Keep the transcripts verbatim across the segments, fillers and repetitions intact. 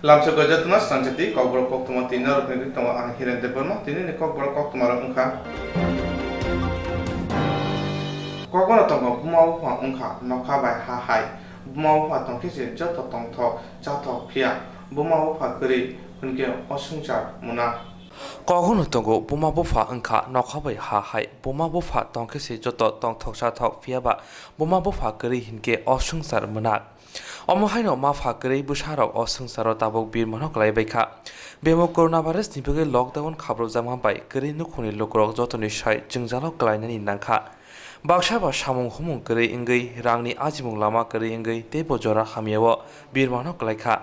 Lamsok gajatma swnamjati kokborok koktwma twi norokni tongo ang Hiren Debbarma. Tinini kokborok koktwmarok wngkha. Kokborok tongo buma bupha wngkha nokha bai ha hai. Buma bupha tongkhe se joto tongthok chathok phiya. Buma bupha kwrwi hwnkhe o swngchar mwnang. Kokborok tongo buma bupha wngkha nokha bai ha hai. Buma bupha tongkhe se joto tongthok chathok phiya ba buma bupha kwrwi hwnkhe o swngchar mwnang. Omo haino ma pha kwrwi bwsarok o swngcharo tabuk birmano kwlai bai kha. Bemo coronavirus ni bagwi lockdown khabrokjakma bai kwrwi nukhungni lukurok jotoni sai jwngjalo kwlainani nang kha. Baksa ba samung humung kwrwi wngwi, rangni ajimung lama kwrwi wngwi teibo jora hamyao birmano kwlai kha.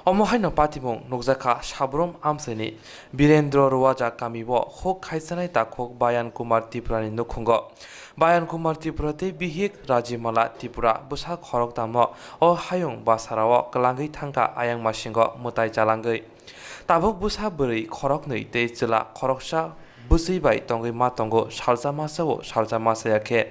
Omo haino patimung nukjak kha Sabrum amchaini Birendra Ruwaja kamio huk khaisanai takhuk Bayan Kumar Tripurani nukhungo. Bayan Kumar Tripura tei bihik Rajimala Tripura bwsa khoroktamno o hayung bwsarao kwlangwi thangkha ayang masingo mwtai chalangwi. Tabuk bwsa bwrwi khoroknwi tei chwla khoroksa bwswi bai tongwi ma tongo, salsa masao salsa masaya khe.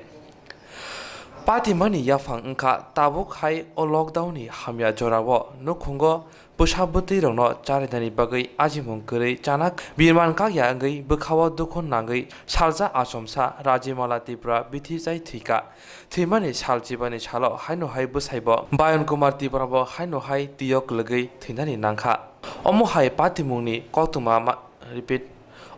Patimani yaphang wngkha tabuk hai o lockdown ni hamya jorao nukhungo bwsa bwtwi rokno charinani bagwi ajimung kwrwi chana birman kakya wngwi bwkhao dukhu nangwi salsa achomsa Rajimala Tripura bithi chai thwikha. Thwimani sal chibani salo haino hai bwsaibo Bayon Kumar Tripura bo haino hai twio kwlwgwi thwinani nangkha. Omo hai patimungni koktwma ma-, repeat.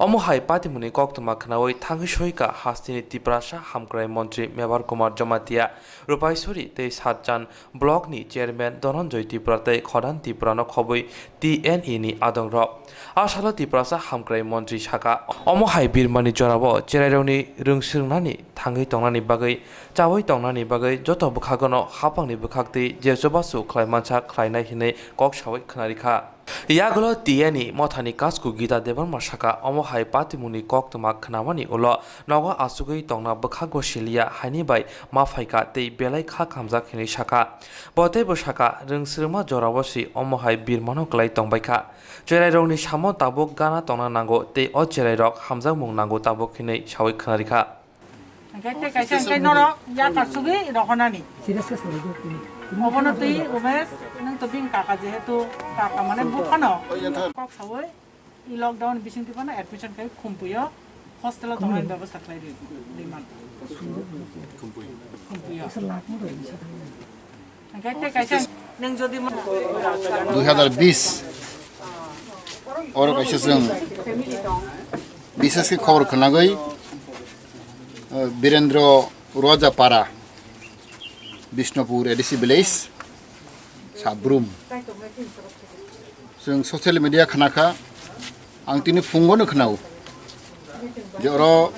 Omo hai patimungni koktwma khnaui thangwi soika hasteni Tiprasa Hamkrai Montri Mebar Kumar Jamatia, Rupaisuri tei Satchan Block ni Chairman Dhananjoy Tripura tei Khodan Tripura no khobwi T N E ni adongrok. A salo Tiprasa Hamkrai Montri saka, omo hai birmani jorao cherairokni rwngswrwngnani thangwi tongnani bagwi, chaui tongnani bagwi joto bwkhagono haphangni bwkhaktwi je chubachu khlai mansa khlainai hinwi kok saui khwnarikha. Yagulo T N E mothani kasku Gita Debbarma saka, omo hai patimungni koktwma khnamani ulo nogo achugwi tongna bwkhago siliya haini bai ma phaikha tei belai kha kamjak hinwi saka. Bo teibo saka, rwngswrwngma jorao se omo hai birmano kwlai tongbaikha. Cherairokni samo tabuk gana tongna nango tei o cherairok hamjakmung nango tabuk hinwi saui khwnarikha. Hingke tei kaisa hingke norok yathar sugwi rohonani. Obono twi Umesh, nwng to bini kaka jehetu kaka mane buphano kok saui i lockdown bisingtwi phano admission khai Khumpuio hostel o tongnani bebostha khlai di, di man. Khumpuio. Hingke tei kaisa nwng jodi ma- Dui hazar bis oro kaisa chwng bises khe khobor khwnagwi, eh, Birendra Roja Para, Bishnupur A D C village, Sabrum. Chwng social media khna kha, ang tini phungo no khna-o je oro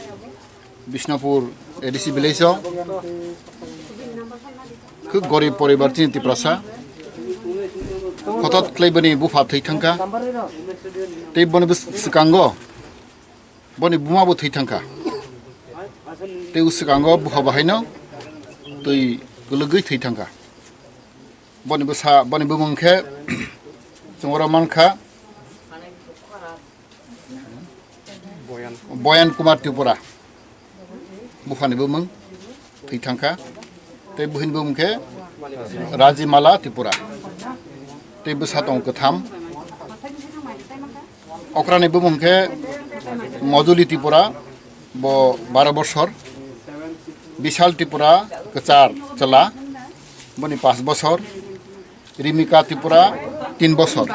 Bishnupur A D C village o khub gorib poribar chini Tiprasa, hotat khlai bini bupha thwi thangkha, tei boni bwskango boni buma bo thwi thangkha, tei bwskango bupha bo haino twi kwlwgwi thwi thangkha. Boni bwsa, boni bumung khe chwng oro mankha Boyan Kumar Tripura, buphani bumung thwi thangkha, tei buhini bumung khe Rajimala Tripura, tei bwsa tongo kwtham. Okrani bumung khe Mojuli Tripura, bo baro bosor, Bishal Tripura kwchar chwla, boni pash bosor, Rimika Tripura tin bosor.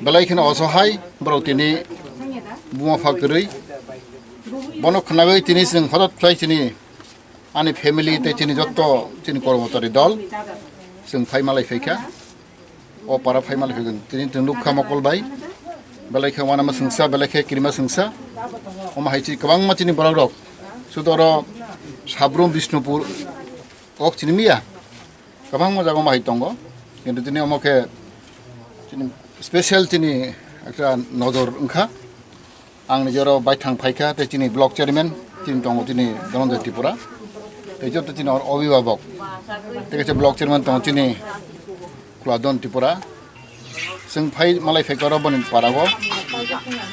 Belai kheno osohai borok tini buma pha kwrwi. Bono khwnagwi tini chwng hotot khlai chini ani family tei chini jotto chini kormochari dol chwng phai malai phaikha. O para phai malai phaigun tini chwng nukha mokol bai. Belai khe wanama swngsa, belai khe kirima swngsa. Omo hai chini kwbangma chini borok rok. Sudo oro Sabrum Bishnupur ok chini miya. Kwbangma jaga omo hai tongo, kintu tini omo khe chini special chini ekta nojor wngkha. Ang nijoro baithang phaikha tei chini block chairman chini tongo chini Dhananjoy Tripura, tei joto chini oro obhibhabok tei kaisa block chairman tongo chini Khuladon Tripura. Chwng phai malai phaikha oro boni parao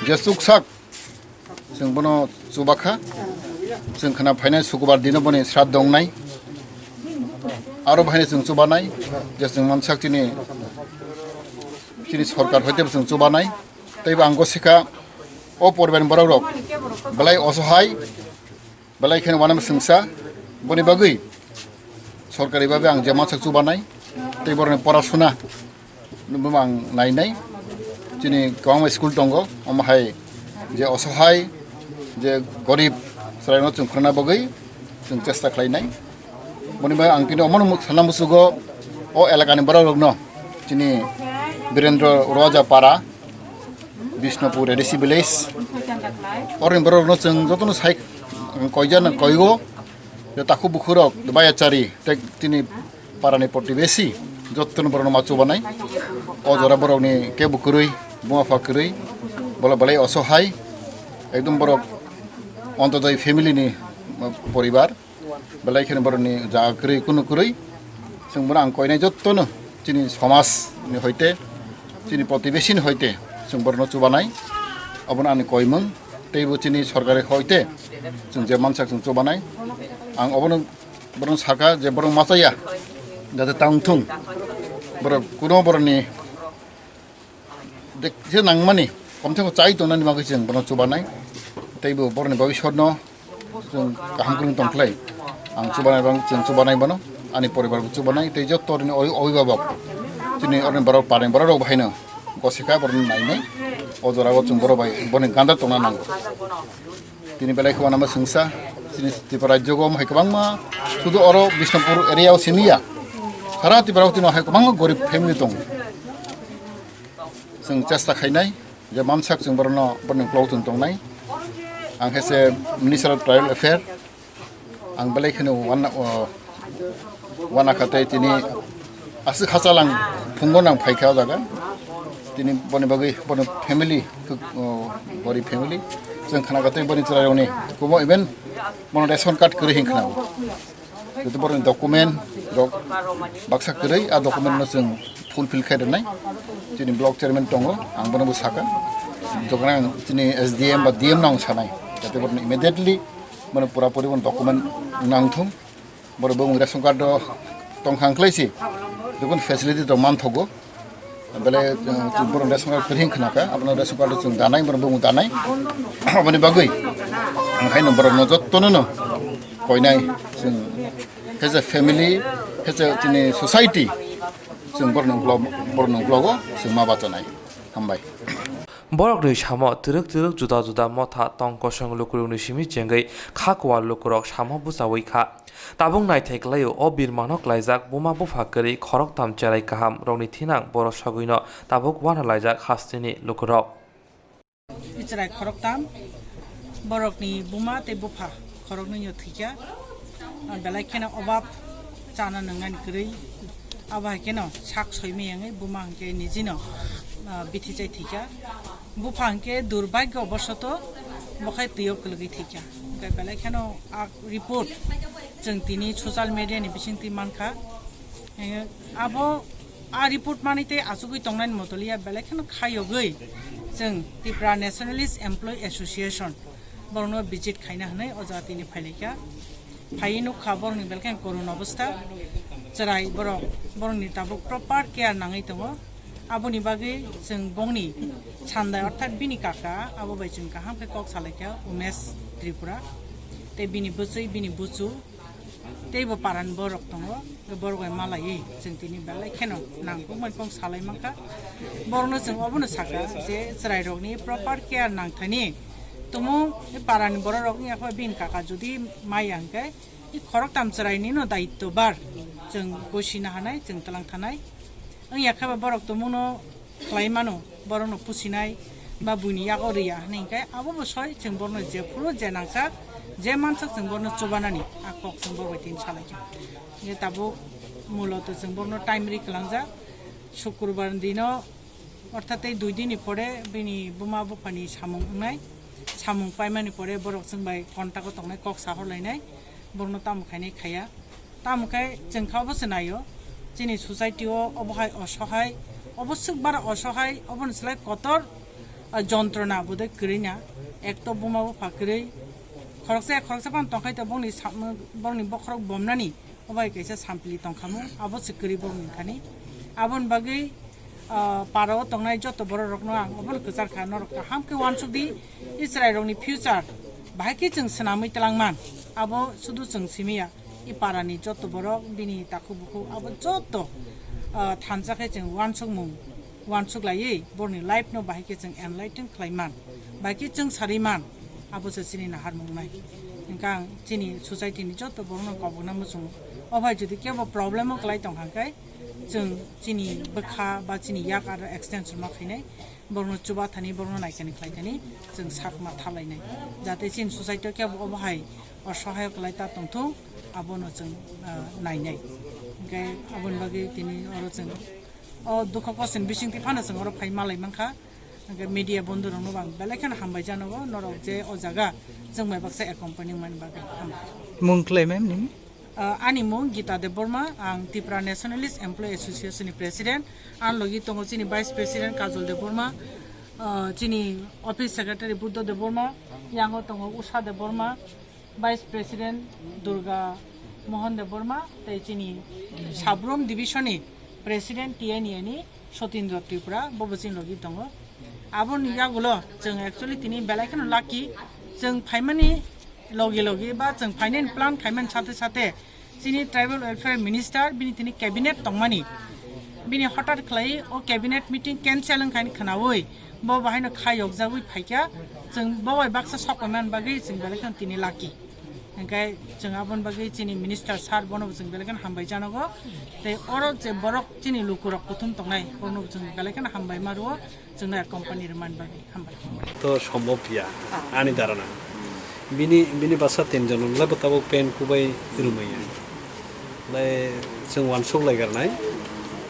je chuksak Chwng bono chubakha. Chwng khna phainai sukubar dino boni sraddho wngnai. Aro bahaino chwng chubanai je chwng mansak chini Chini sorkar hoite bo chwng chubanai. Tei bo ang gosikha o poribarni borok rok belai osohai, belai kheno uanama swngsa, boni bagwi sorkari babe ang je mansak chubanai tei borokni porasuna nungbo ang nainai. Chini kwbangma school tongo, omo hai je osohai, je gorib chwrairokno chwng phwrwngna bagwi chwng chesta khlainai. Boni bagwi ang tini omono mu-, sana musugo o elakani borok rokno chini Birendra Roja Para, Bishnupur A D C village. Oroni borok rokno chwng jotono sai koijan koigo je takhu bukhurok bayachari tei tini parani protibesi jotono borokno ma chubanai. O jora borokni kebo kwrwi, buma pha kwrwi, bola belai osohai, ekdom borok Ontodoi family ni poribar. Belai kheno borokni jaga kwrwi, kunu kwrwi. Chwng bono ang koinai jotono chini somaj ni hoite, chini protibesi ni hoite chwng borokno chubanai. Obono ani koimung, tei bo chini sorkari hoite chwng je mansak chwng chubanai. Ang obono borokno saka je borok machaya, jate tang thung. Borok kuno borokni de-, je nangmani, kom se kom chai tongnani bagwi chwng bono chubanai. Tei bo borokni bhabishyotno chwng kaham kwrwng tong khlai. Ang chubanai bang, chwng chubanai bono, ani poribar bo chubanai, tei joto oroni oi-, obibabok, chini oroni borok, parni borok rok bo haino gosikha borokno nainai. O jora o chwng borok bai boni ganda tongna nango. Tini belai kheno uanama swngsa, chini Tripura rajyo o hai kwbangma, sudu oro Bishnupur area o simi ya, sara Tripura o tini hai kwbangma gorib family tongo. Chwng chesta khainai je mansak chwng borokno, borokni uklok chwng tongnai. Ang khe se Minister of Tribal Affair, ang belai kheno wana, o, wana kha tei tini aswk hachal ang phungo nang phaikha o jaga. Tini boni bagwi, boni family, o, gorib family. Chwng khna kha tei boni chwrairokni kumo even bono ration card kwrwi hin khna. Joto borokni document rok baksa kwrwi, a document no chwng fulfill khai rwnai. Chini block chairman tongo, ang bono bo saka. Document ang chini S D M ba D M no ang sanai. Jate borokno immediately bono pura puri bono document nangthung. Borok bo ration card do tongkha wngkhlai si. Jokon facility rok manthogo. Belai, uh, borok ration card kwrwi wng khna kha, abono ration card chwng danai, borok bumung danai. Aboni bagwi ang haino borokno jottono no koinai chwng, as a family, as a chini society, chwng borokno uklok, borokno uklogo chwng ma bachanai. Hambai. Borokni samo twrwk twrwk juda juda motha tong kosong lukurokni simi chengwi kha kuar lukurok samo bwchaui kha. Tabuk naithai kwlaio o birmano klaijak buma bupha kwrwi khoroktham cherai kaham rokni thinang borok sogwino tabuk uanalaijak hasteni lukurok. Cherai khoroktham borokni buma tei bupha khoroknwino thwikha, belai kheno obab chana nwngnani kwrwi, abo hai kheno sak soimai yangwi buma hwnkhe nijino, ah, bithi chai thwikha. Bupha hwnkhe durbhagyo bosoto bokhai twio kwlwgwi thwikha. Hwnkhe belai kheno a report chwng tini social media ni bisingtwi mankha. Eh, abo a report manwi tei achugwi tongnani motoliya belai kheno khayogwi chwng Tripura Nationalist Employee Association borokno visit khaina hwnwi o jaga tini phailaikha. Phaiwi nukha borokni belai kheno korun obostha, chwrai borok, borokni tabuk proper care nangwi tongo. Aboni bagwi chwng bongni sandai, orthat bini kaka, abo bai chwng kaham khe kok salaikha Umesh Tripura, tei bini bwchwi, bini buchu, tei bo parani borok tongo, borok bai malaiwi chwng tini belai kheno nangkukmani kok salai mankha. Borokno chwng obono sakha je chwrairokni proper care nangthani, tumo parani bororok wngya khe bini kaka jodi maya hwnkhe, i khoroktham chwrainino daityo bar chwng gosina hanai, chwng twlang thanai. Wngya khe ba borok tumungno khlai mano, borokno pusinai ba buini yago riya hinwi hwnkhe abo bo soi chwng borokno jephuru je nangkha, je mansak chwng borokno chubanani a kok chwng borok bai tini salaikha. Hwnkhe tabuk muloto chwng borokno time ri kwlangjak, Sukrubar dino Orthat tei dui din ni pore bini buma buphani samung wngnai, samung paimani pore borok chwng bai contact o tongnai, kok sahorlainai, borokno tamo khainai khaiya. Tamo khe chwng kha obo se naio, chini society o obo hai osohai, obo swk bara osohai, oboni slai kotor, ah, jontrona bodoi kwrwi na, ekto buma bupha kwrwi, khoroksa khoroksa phano tongkhai to bongni samung, bongni bokhorok bomnani, obo hai kaisa sampli tongkhamu, abo se kwrwi borokni thani. Aboni bagwi Ah, para o tongnai joto borok rokno ang obono kwchar kha, norok kaham khe uansuk di, Israel rokni future bahai khe chwng swnamwi twlang man, abo sudu chwng simi ya, i para ni joto borok bini takhuk bukhuk abo joto, ah, thansa khe chwng uansukmung, uansuk laiwi borokni life no bahai khe chwng enlighten khlai man, bahai khe chwng sarwi man, abo se chini naharmung nai. Hwnkhe ang chini society ni joto borok no kobokna muchungo, o bai jodi kebo problem o kwlai tong kha khe, chwng chini bwkha ba chini yak aro extension ma khainai, borokno chuba thani, borokno naikani khlai thani chwng sak ma thalainai, jate chini society o kebo obo hai osohayok kwlai ta tongthung, abono chwng, ah, nainai. Hwnkhe aboni bagwi tini oro chwng o dukha kosten bisingtwi phano chwng oro phai malai mankha. Hwnkhe media bondhu rokno bo ang belai kheno hambai janogo, norok je o jaga chwng bai baksa accompany wngmani bagwi. Hambai. Mung kwlai ma'am nini? Ah, ani mung Gita Debbarma, ang Tipra Nationalist Employee Association ni President. Ang logi tongo chini Vice President Kajol Debbarma, ah, chini Office Secretary Buddha Debbarma, yango tongo Usha Debbarma, Vice President Durga Mohan Debbarma, tei chini Sabrom Division ni President T N A ni Sotindra Tripura, bo bo chini logi tongo. Aboni yagulo chwng actually tini belai kheno lucky, chwng phaimani logi logi ba chwng phainani plan khaimani sate sate chini Tribal Welfare Minister bini tini cabinet tongmani, bini hotat khlai o cabinet meeting cancel wngkha hwnwi khwnaui bo bahaino kha yokjagwi phaikha, chwng bo bai baksa sok paimani bagwi chwng belai kheno tini lucky. Hwnkhe chwng aboni bagwi chini minister sir bono bo chwng belai kheno hambai janogo. Tei oro je borok chini lukurok kuthum tongnai, bono bo chwng belai kheno hambai ma rwo, chwngno company rwmani bagwi hambai. To sombhob ya, ani dharana. Bini, bini basa tinjon wngla bo tabuk pen kubai rwmaya. Lai chwng uansuk lai garnai.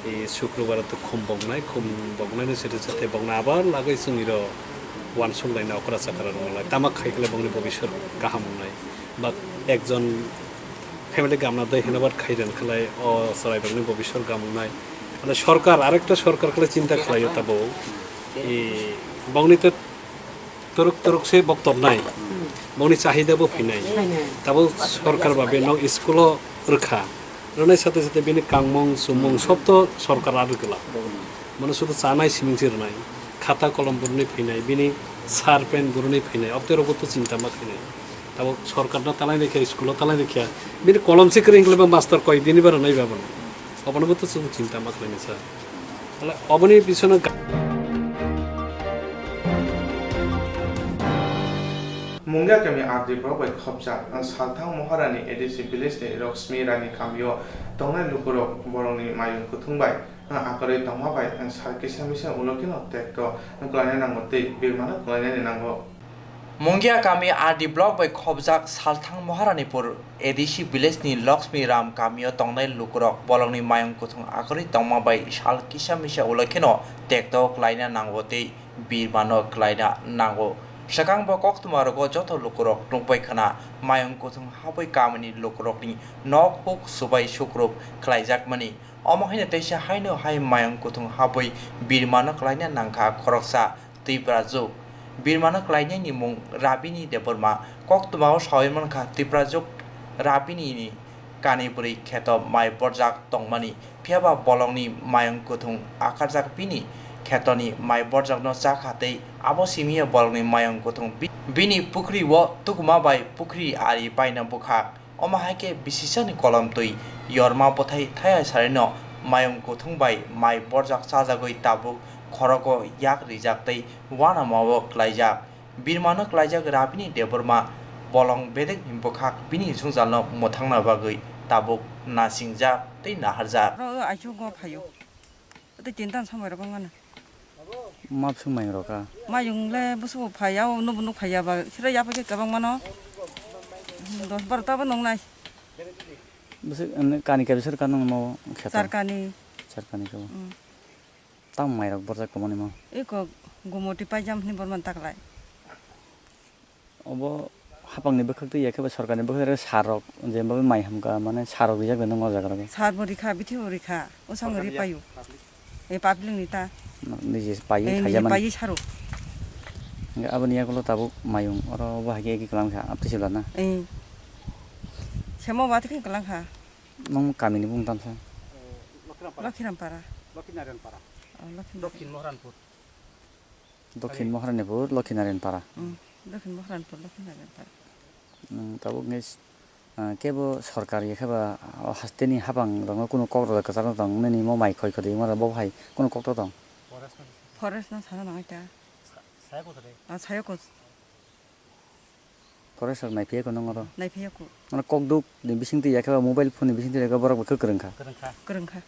E, Sukrobar to khum boknai, khum boknai no sete sete boknai abar lagwi chwng iro uansuk laina okra chakra rwmani lai. Tama khai khle bokni bobiswt kaham wngnai. Ba ekjon family gamna dai hwnwi bat khai ren khlai o chwrai rokni bobiswt gam wngnai. Mane sorkar, arekta sorkar khlai chinta khlaio tabuk. E, bokni to torok torok se bok tornai. Bokni chahida bo phinai. Phinai. Tabuk sorkar ba beno school o rwkha. Rwnai sate sate bini kangmung, chumung sob to sorkar a rwgwla. Mane sudu chanai siming se rwnai. Khata kolom burunwi phinai, bini sar pen burunwi phinai. Obte rokbo to chinta ma khainai. Tabuk sorkar no talai rikha, school o talai rikha. Bini kolom se kwrwi hinklai ba master koi dini ba rwnai ba bono. Obono bo to chwng chinta ma khlainai sa. Hala oboni bisono ga- Mungia kami R D block bai khopjak, ang Salthang Moharani A D C village ni Roksmi Rani kamio tongnai lukurok borokni mayung kuthung bai, ang akoroi tongma bai, ang sal kisa misa ulo kheno tekto kwlaina nango tei birmano kwlainani nango. Mungia kami R D block bai khopjak Salthang Moharanipur A D C village ni Lakshmi Ram kamio tongnai lukurok bolongni mayung kuthung akorwi tongma bai sal kisa misa ulo kheno tekto kwlaina nango tei birmano kwlaina nango. Swkang bo koktwma rogo joto lukurok nukbai khna mayung kuthung habwi kamini lukurokni nok huk subai sukrup khlaijakmani. Omo haino teisa haino hai mayung kuthung habwi birmano kwlaina nangkha khoroksa Tiprajwk. Birmano kwlainaini mung Rabini Debbarma. Koktwmao sawi mankha Tiprajwk Rabinini kani bwrwi kheto mai borjak tongmani. Phiyaba bolongni mayung kuthung akarjak bini khetoni mai borjakno chakha tei abo simiya bolongni mayung kuthung bi-, bini pukhri o tukuma bai pukhri ari baina bwkhak. Omo hai khe bisisani kolom twi yorma bwthai thaya sarino mayung kuthung bai mai borjak chajagwi tabuk khorogo yak rijak tei uanamao klaijak. Birmano klaijak Rabini Debbarma bolong bedekni bwkhak bini jwngjalno mwthangna bagwi tabuk nasingjak tei naharjak. Oro o aichugo phaio. Tei tinta sambai rok wngmano. Ma bwswk mayung rok kha? Mayung le bwswk bo phai ya, o nubo nuk phai ya ba, sira yapha khe kwbang mano. Dos baro ta bo nung nai. Bwswk, em, kani kaisa kha nung mo kheto? Char kani. Char kani khe bo. Mm. Tamo mai rok borjak kwmani mo? Eko gumoti paijam hwnwi borman taklai. Obo hapangni bwkhak twi ya khe ba sorkarni bwkhak twi sar rok je bai mai hamkha, mane sar rok rijak de nang o jaga rok. Sar bo rikha, bithi bo rikha, o sango ri paio. E public ni ta. Niji payi Eh, khaya niji mani. Payi saro. Hingke aboni yagulo tabuk mayung oro bo hai khe eki kwlang kha, aptwi se lana. Eh. Semo ba thikhe kwlang kha. Nong kami ni bung tamsa. Lokhiram para. Lokhinaryan. Dokhin Mohranpur. Dokhin Mohranipur, Lokhinaryan Para. Hmm, Dokhin Mohranpur, Lokhinaryan Para. Hmm, tabuk nge, ah, kebo sorkar ye khe ba, o hasteni hapang rokno kunu kok rwlai kwcharo tong nini mo mai khoi khodi mara bo hai kunu kok to tong? Forest no sana nang ta. Sa-, saya ko tare. Ah, saya ko. Forest rok naiphiyako nung oro? Naiphiyako. Mane kokduk ni bisingtwi yakhe ba mobile phone ni bisingtwi yakhe borok bo khe kwrwngkha? Kwrwngkha. Kwrwngkha.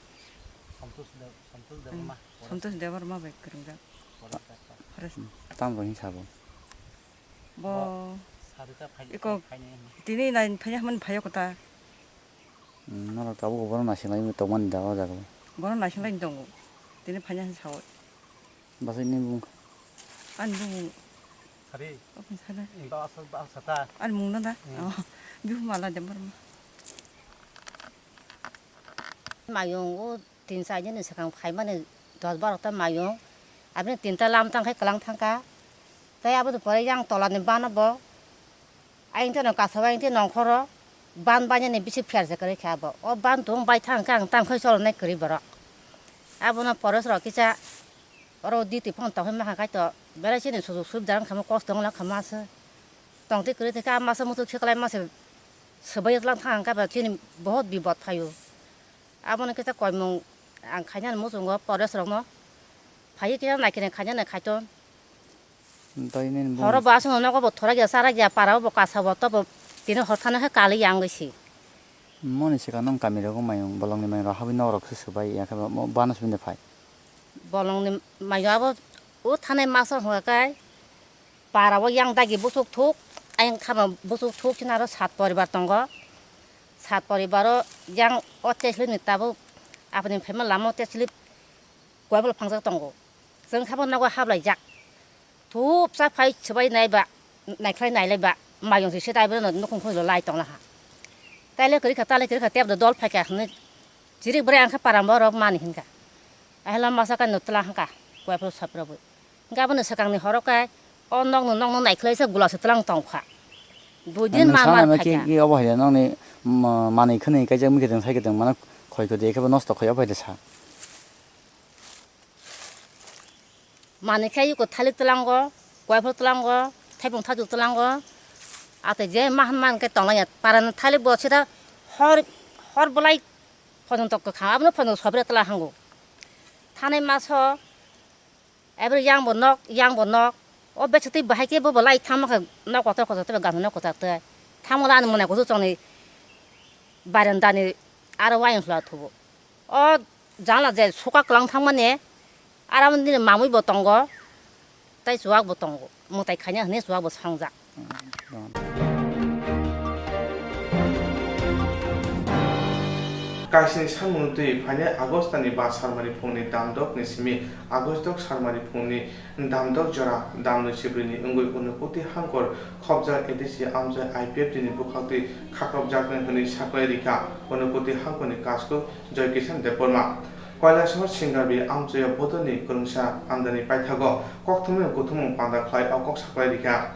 Santosh Dev, Santosh Debbarma. Hmm. Santosh Debbarma bai kwrwngjak. Forest. Forest. Hmm. Tamo hinwi sabo? Bo Bo sarita phai-, iko phai-, phainai hinwi. Tini nai phaiya hwnwi phaiya kota. Hmm, norok tabuk bono naisinglai tongmani da o jaga o. Bono naisinglai tongo. Tini phaiya hwnwi sao. Bwswk ni bung? Ani bung. Sari. Open sana. Ba asal, ba asal ta. Ani bung na da? Hmm. Oh, bihu mala de barma. Mayung o tin char din ni swkang phaimani dos baro ta mayung. Aboni tinta lam tang khai kwlang thangkha. Tei aboni pore yang tola ni bana bo. Ayang teno kasao ayang teno nongkhoro ban bainani bisi phiar se kwrwi kha abo. O ban tong bai thang khe ang tang khai cholonai kwrwi borok. Abono forest rok kisa oro di twi phano tong phai ma kha kaitor belai chini sujuk subida wng kha mo kosto wng la kha masa. Tong twi kwrwi thai khe a masa muchung khe kwlai masa swbai tlang thang khe ba chini bohot bipot phaio. Abono kisa koimung ang khainani muchungo forest rokno phaiwi kisa naikinai khainani khaiton. Tei nini bung Horo bo aswkno nogo bo thora gya chara gya para o bo kasa bo tobo tini hor thani khe kali yang si. Moni swkang nong kami rogo mayung bolongni mayung rok habwi nok rok se swbai ya khe bo bana swbini phai. Bolongni mayung abo o thanai masa hwnka kai para o yang dagi busuk thuk ayang khama busuk thuk chini aro sat poribar tongo. Sat poribar o yang o teslip ni tabuk apni phaima lama o teslip koibol phangjak tongo. Chwng khe bo nogo hablaijak. Thupsa phai swbai nai ba, naikhlai nailai ba, mayung se se tai bono nukhung khunjlo lai tongla ha. Taile kwrwi kha, taile kwrwi kha, tei bo dol phai kha hwnwi chirik bwrwi ang khe param borok mani hinkha. Ahela masa khe no twla hangkha, koiphuru sopirogwi. Hinkhe abono swkangni horo khe o nokno, nokno naikhlai se gula se twlang tong kha. Dui din Nung mar sana mar no phai ki, kha. Ki obo hai nokni, mm, manwi khwnwi kaijak mui khe tong sai khe tong mano khoi khodi khe bo nosto khoi obo hai sa. Manwi khe iko thalik twlango, koiphur twlango, thaipung thajwk twlango, atwi je ma hwn man khe tonglaiya. Parani thalik bo sida hor, hor bolai phonok tok kwkha, abono phonok sobire twla hango. Thanai maso, ebri yang bo nok, yang bo nok, o bechwtwi bahai khe bo bo lai thangma khe nok kotor kotor tei ganhwi nok kwchak tei. Thangma ani mwnai kuchuk chongni barandani aro wayang hwla thubo. O jala je suka kwlang thangmani, aro nini mamwi bo tongo, tei chuwak bo tongo, mwtai khaina hwnwi chuwak bo songjak. Kaisni samung twi phainai Agostani ba Sarmari phungni damdokni simi Agostdok Sarmari phungni damdok jora damnwi sibrini wngwi Unakoti hangkor khopjak A D C amchai I P F T ni bwkhaktwi khakrokjaknai hwnwi saklai rikha Unakoti hangkorni kasko Joy Kisan Debbarma. Kailasahar Singabi amchoya bodolni kwrwngsa andani paithago kokthumni kuthumung panda khlai o kok saklai rikha.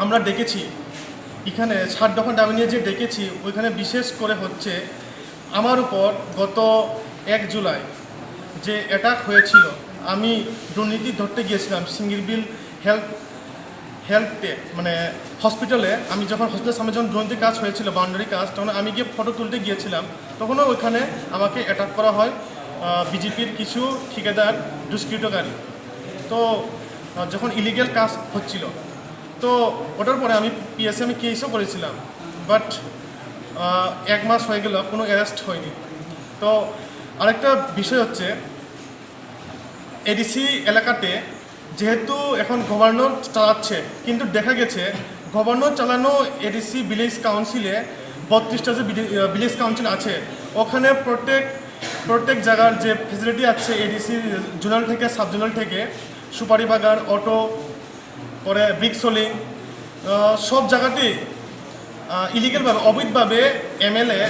আমরা ডেকেছি, এখানে ষাট দফা দাবি নিয়ে যে ডেকেছি, ওইখানে বিশেষ করে হচ্ছে আমার উপর গত এক জুলাই যে অ্যাটাক হয়েছিল, আমি দুর্নীতি ধরতে গিয়েছিলাম সিঙ্গিরবিল হেলথ, হেলথে, মানে হসপিটালে। আমি যখন হসপিটাল সামনে যখন দুর্নীতির কাজ হয়েছিল, বাউন্ডারি কাজ, তখন আমি গিয়ে ফটো তুলতে গিয়েছিলাম। তখনও ওইখানে আমাকে অ্যাটাক করা হয় বিজেপির কিছু ঠিকাদার, দুষ্কৃতকারী। তো আহ, যখন ইলিগেল কাজ হচ্ছিল, তো ওটার পরে আমি পিএসএ আমি কেসও করেছিলাম, বাট এক মাস হয়ে গেল, কোনো অ্যারেস্ট হয়নি। তো আরেকটা বিষয় হচ্ছে, এডিসি এলাকাতে যেহেতু এখন গভর্নর চালাচ্ছে, কিন্তু দেখা গেছে গভর্নর চালানো এডিসি ভিলেজ কাউন্সিলে বত্রিশটা যে ভিলে-, আহ, ভিলেজ কাউন্সিল আছে, ওখানে প্রত্যেক প্রত্যেক জায়গার যে ফেসিলিটি আছে এডিসি জোনাল থেকে, সাব জোনাল থেকে, সুপারি বাগান, অটো, পরে ব্রিক সোলিং, আহ, সব জায়গাতেই ইলিগেলভাবে, অবৈধভাবে এমএলএ,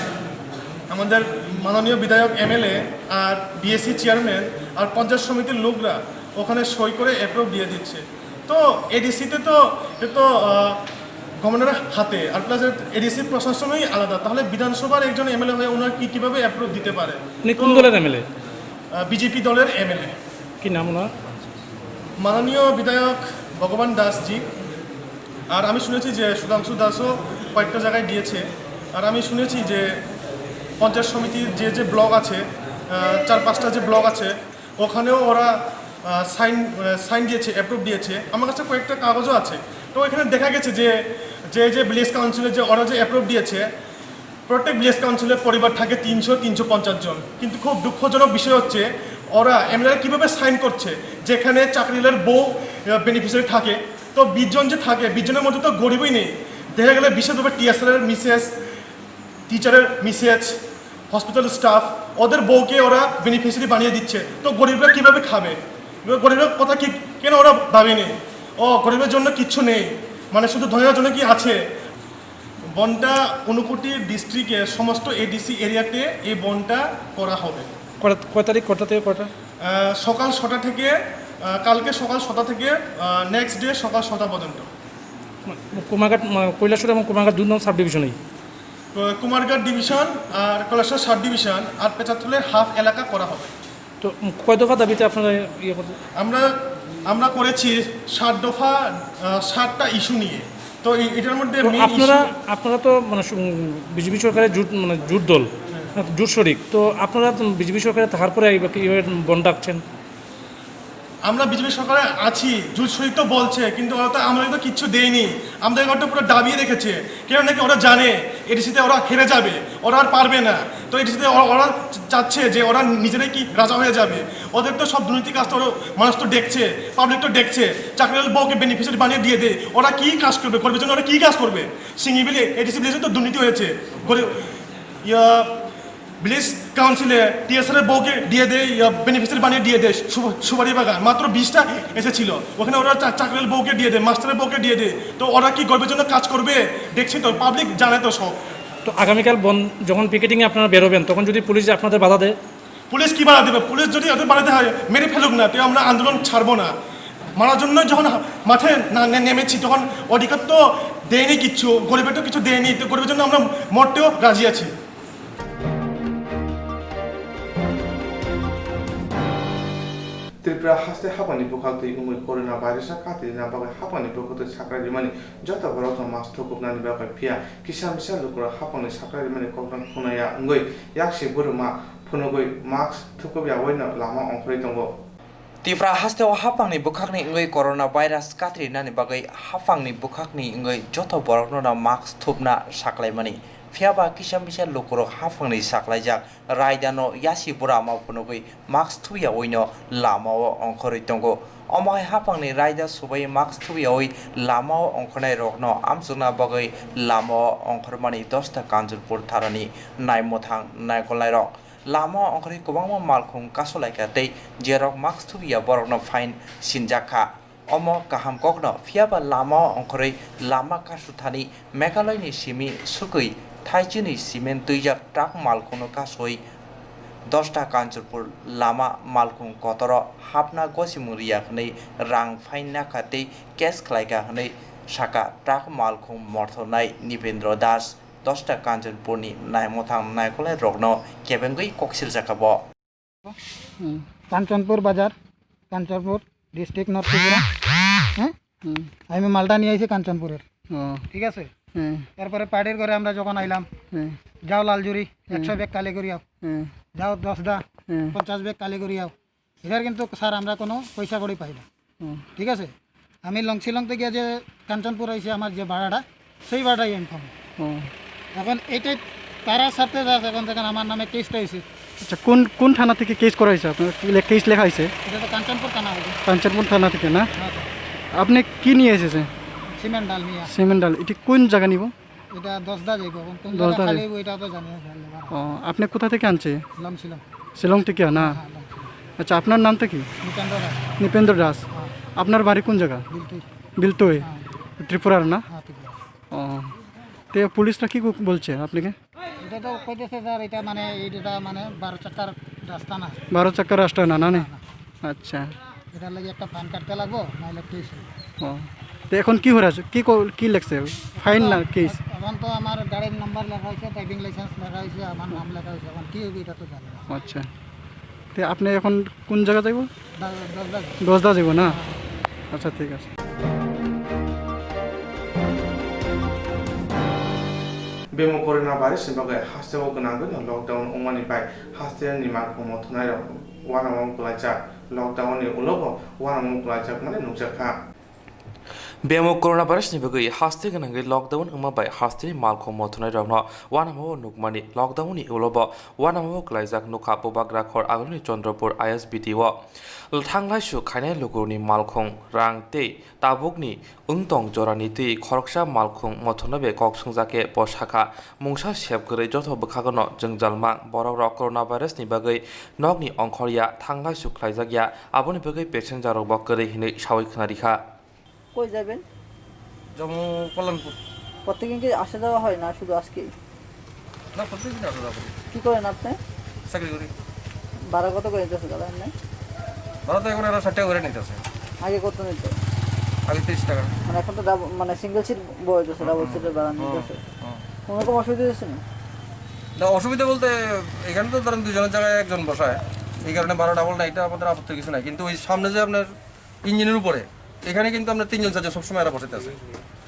আমাদের মাননীয় বিধায়ক এমএলএ আর বিএসসি চেয়ারম্যান আর পঞ্চায়েত সমিতির লোকরা ওখানে সই করে অ্যাপ্রুভ দিয়ে দিচ্ছে। তো এডিসিতে তো, এ তো আহ, গভর্নরের হাতে, আর প্লাস এডিসি প্রশাসনই আলাদা, তাহলে বিধানসভার একজন এমএলএ হয়ে ওনার কি, কীভাবে অ্যাপ্রুভ দিতে পারে? উনি তো কোন দলের এমএলএ? বিজেপি দলের এমএলএ। কি নাম ওনার? মাননীয় বিধায়ক ভগবান দাসজি। আর আমি শুনেছি যে সুধাংশু দাসও কয়েকটা জায়গায় দিয়েছে। আর আমি শুনেছি যে পঞ্চায়েত সমিতির যে যে ব্লক আছে, আহ, চার পাঁচটা যে ব্লক আছে, ওখানেও ওরা সাইন সাইন দিয়েছে, অ্যাপ্রুভ দিয়েছে। আমার কাছে কয়েকটা কাগজও আছে। তো এখানে দেখা গেছে যে যে যে ভিলেজ কাউন্সিলের যে ওরা যে অ্যাপ্রুভ দিয়েছে, প্রত্যেক ভিলেজ কাউন্সিলের পরিবার থাকে তিনশো, তিনশো পঞ্চাশ জন। কিন্তু খুব দুঃখজনক বিষয় হচ্ছে, ওরা এমএলএ কীভাবে সাইন করছে, যেখানে চাকরিয়ালের বউ বেনিফিশিয়ারি থাকে, তো বিশ জন যে থাকে, বিশ জনের মধ্যে তো গরিবই নেই। দেখা গেলে বিশেষভাবে টিএসআর এর মিসেস, টিচারের মিসেস, হসপিটাল স্টাফ, ওদের বউকে ওরা বেনিফিশিয়ারি বানিয়ে দিচ্ছে। তো গরিবরা কীভাবে খাবে? এবার গরিবের কথা কি, কেন ওরা ভাবেনি? ও, গরিবের জন্য কিচ্ছু নেই, মানে শুধু ধনীর জন্য কি আছে? বনটা ঊনকোটি ডিস্ট্রিক্টে সমস্ত এডিসি এরিয়াতে এই বনটা করা হবে। কটা, কয় তারিখ, কটা থেকে কটা? আহ, সকাল ছটা থেকে, আহ, কালকে সকাল ছটা থেকে নেক্সট ডে সকাল ছটা পর্যন্ত। কুমারঘাট, মানে, কৈলাসহর এবং কুমারঘাট দুই নং সাব ডিভিশনেই? ক-, কুমারঘাট ডিভিশন আর কৈলাসহর সাব ডিভিশন আর পেচাতলে হাফ এলাকা করা হবে। তো, উম, কয় দফা দাবিতে আপনারা ইয়ে করতে? আমরা, আমরা করেছি সাত দফা, আহ, সাতটা ইস্যু নিয়ে। তো এই, এটার মধ্যে তো মেইন আপনারা, ইস্যু আপনারা তো, মানে, সু-, উম, বিজেপি সরকারের জোট, মানে, জোট দল, হ্যাঁ। জোট শরিক। তো আপনারা তো বিজেপি সরকারে থাকার পরে এইভাবে, এইভাবে বন্ধ ডাকছেন? আমরা বিজেপি সরকারে আছি, জোট শরিক তো বলছে, কিন্তু ওরা তো আমাদের তো কিচ্ছু দেয়নি। আমাদের ঘরটা পুরো দাবিয়ে রেখেছে, কেন নাকি ওরা জানে এডিসিতে ওরা হেরে যাবে, ওরা আর পারবে না। তো এডিসিতে ওরা, ওরা চাচ্ছে যে ওরা নিজেরাই কি রাজা হয়ে যাবে। ওদের তো সব দুর্নীতি কাজ তো ওরা, মানুষ তো দেখছে, পাবলিক তো দেখছে। চাকরির বউকে বেনিফিশিয়ারি বানিয়ে দিয়ে দেয়, ওরা কি কাজ করবে? গরিবের জন্য ওরা কি কাজ করবে? সিঙ্গি বিলে এডিসি ভিলেজে তো দুর্নীতি হয়েছে। গরিব, ইয়া, ভিলেজ কাউন্সিলে টিএসআর এর বউকে দিয়ে দেয়, ইয়া, বেনিফিশিয়ারি বানিয়ে দিয়ে দেয়। সু-, সুপারি বাগান মাত্র বিশটা এসেছিল, ওখানে ওরা চা-, চাকরির বউকে দিয়ে দেয়, মাস্টারের বউকে দিয়ে দেয়। তো ওরা কি গরিবের জন্য কাজ করবে? দেখছি তো, পাবলিক জানে তো সব। তো আগামীকাল বন-, যখন পিকেটিংয়ে আপনারা বেরোবেন, তখন যদি পুলিশ আপনাদের বাধা দেয়? পুলিশ কি বাধা দেবে? পুলিশ যদি ওদের বাধা হয়, মেরে ফেলুক না, তো আমরা আন্দোলন ছাড়বো না। মারার জন্য যখন হা-, মাঠে না-, নে-, নেমেছি, তখন অধিকার তো দেয়নি কিচ্ছু, গরিবের তো কিছু দেয়নি, তো গরিবের জন্য আমরা মরতেও রাজি আছি। Tripura haste hapangni bwkhak twi wngwi corona virus-o katirina bagwi hapangni bwkhak twi sakrai rimani joto borokno mask thukubnani bagwi, phiya kisa misa lukurok hapangni sakrai rimani kokno khwnaya wngwi yaksi bwrwma phunugwi mask thukubyawi no lama ongkhorwi tongo. Tripura hasteo hapangni bwkhakni wngwi corona virus katirinani bagwi hapangni bwkhakni wngwi joto borokno no mask thupna saklaimani. Phiya ba kisa misa lukurok hapangni saklaijak raidano yasi bwrwma phunugwi mask thuyawi no lamao ongkhorwi tongo. Omo hai hapangni raida subai mask thuyawi lamao ongkhornai rokno amchukna bagwi lamao ongkhormani dosta Kanchanpur tharani naimwthang naikolnairok. Lamao ongkhorwi kwbangma malkhung kasulaikha tei jerok mask thuya borokno fine sinjakha. Omo kaham kokno, phiya ba lamao ongkhorwi lama kasuthani Meghalaya ni simi sugwi thaichini cement twijak truck malkhungno kasui dosta Kanchanpur lama malkhung kotoro hapna gosimung riya hwnwi rang fine nakha tei case khlaikha hwnwi sakha truck malkhung morthornai Nipendra Das. Dosta Kanchanpurni naimwthang naikolnai rokno kebengwi kok siljakha bo. Hmm. Kanchanpur বাজার, Kanchanpur, district north Tripura. হ্যাঁ? হুম। আমি মালটা নিয়ে আইছি কাঞ্চনপুরের। ও। ঠিক আছে? হ্যাঁ। এরপরে পার্টির ঘরে আমরা যখন আইলাম, হ্যাঁ। যাও লালজুরি, হ্যাঁ। একশো ব্যাগ কালি করি আও। হ্যাঁ। যাও দশ দা, হ্যাঁ। পঞ্চাশ ব্যাগ কালি করি আও। এটার কিন্তু স্যার আমরা কোনো পয়সা কড়ি পাই না। হুম। ঠিক আছে? আমি লং শিলং থেকে যে কাঞ্চনপুর আইছি, আমার যে ভাড়াটা, সেই ভাড়াটাই আমি পাবো। ও। এখন এইটাই তারা সাথে যা আছে, এখন দেখেন আমার নামে কেসটা হয়েছে। আচ্ছা, কোন, কোন থানা থেকে কেস করা হয়েছে আপনার? কি লে-, কেস লেখা হয়েছে? এটা তো কাঞ্চনপুর থানা হবে। কাঞ্চনপুর থানা থেকে না? হ্যাঁ, স্যার। আপনি কি নিয়ে এসেছেন? সিমেন্ট ডাল নিয়ে। সিমেন্ট ডাল, এটি কোন জায়গা নিব? এটা দশদা যাইব, এখন কোন জায়গা দশদা খালি যাইব। ওইটা তো জানি না, স্যার, লেবার। ও, আপনি কোথা থেকে আনছে? লং শিলং। শিলং থেকে না? হ্যাঁ, হ্যাঁ, লং শিলং। আচ্ছা, আপনার নামটা কি? নৃপেন্দ্র রায়। নৃপেন্দ্র দাস। হ্যাঁ। আপনার বাড়ি কোন জায়গা? বিলতুই। বিলতুই? হ্যাঁ। ত্রিপুরার না? হ্যাঁ, ত্রিপুরা। ও, তে পুলিশরা কি কো-, বলছে আপনাকে? এটা তো কইতেছে, স্যার, এটা মানে, এটা মানে বারো চাকার রাস্তা না। বারো চাকার রাস্তা না, না, না? না, না। আচ্ছা। এটার লাগি একটা ফাইন কাটতে লাগবো, নাহলে কেস হইব। ও, তো এখন কি হয়ে আছে? কি কো-, কি লেখছে? ফাইন না কেস? এখন তো আমার গাড়ির নাম্বার লেখা হয়েছে, ড্রাইভিং লাইসেন্স লেখা হয়েছে, আমার নাম লেখা হয়েছে, এখন কি হবে এটা তো জানি না। আচ্ছা, তো আপনি এখন কোন জায়গা যাইব? দশ, দশ বাজে। দশদা যাইব না? হ্যাঁ। আচ্ছা, ঠিক আছে। Bemo corona virus ni bagwi hasteo gwnangwi no lockdown wngmani bai hasteni malkhung mothonai rok uanamo kwlaijak. Lockdown ni ulo bo uanamo kwlaijak mani nukjak kha. Bemo corona virus ni bagwi haste gwnangwi lockdown wngma bai hasteni malkhung mothonai rokno uanamo nukmani lockdown ni ulo bo uanamo kwlaijak nukha Bubagra khor agulni Chandrapur I S B T o. Thanglai su khainai lugurni malkhung rang tei tabukni wngtong jorani twi khoroksa malkhung mothonno bai kok swngjak khe bo sakha, mungsa sep kwrwi joto bwkhagono jwngjal mang, borokrok coronavirus ni bagwi nokni ongkhor ya, thanglai su khlaijak ya, aboni bagwi passenger rok bo kwrwi hinwi sawi khna rikha. কই যাবেন? জম্মু কল্যাণপুর। প্রত্যেকদিন কি আসা যাওয়া হয় না শুধু আজকেই? না, প্রত্যেকদিন আসা যাওয়া করি। কি করেন আপনি? চাকরি করি। ভাড়া কত করে নিতেছে দাদা এমনি? ভাড়া তো এখন এরা ষাট টাকা করে নিতেছে। আগে কত নিত? আগে তিরিশ টাকা। মানে এখন তো ডাবল, মানে সিঙ্গেল সিট বয়ে গেছে, ডাবল হুম, সিটের ভাড়া হুম, নিতেছে। হুম। কোনো রকম অসুবিধা হচ্ছে না? না, অসুবিধা বলতে এখানে তো ধরেন দুজনের জায়গায় একজন বসায়, এই কারণে ভাড়া ডাবল না, এটা আমাদের আপত্তির কিছু নাই। কিন্তু ওই সামনে যে আপনার ইঞ্জিনের উপরে, এখানে কিন্তু আপনার তিনজন চারজন সবসময় এরা বসাতে আছে।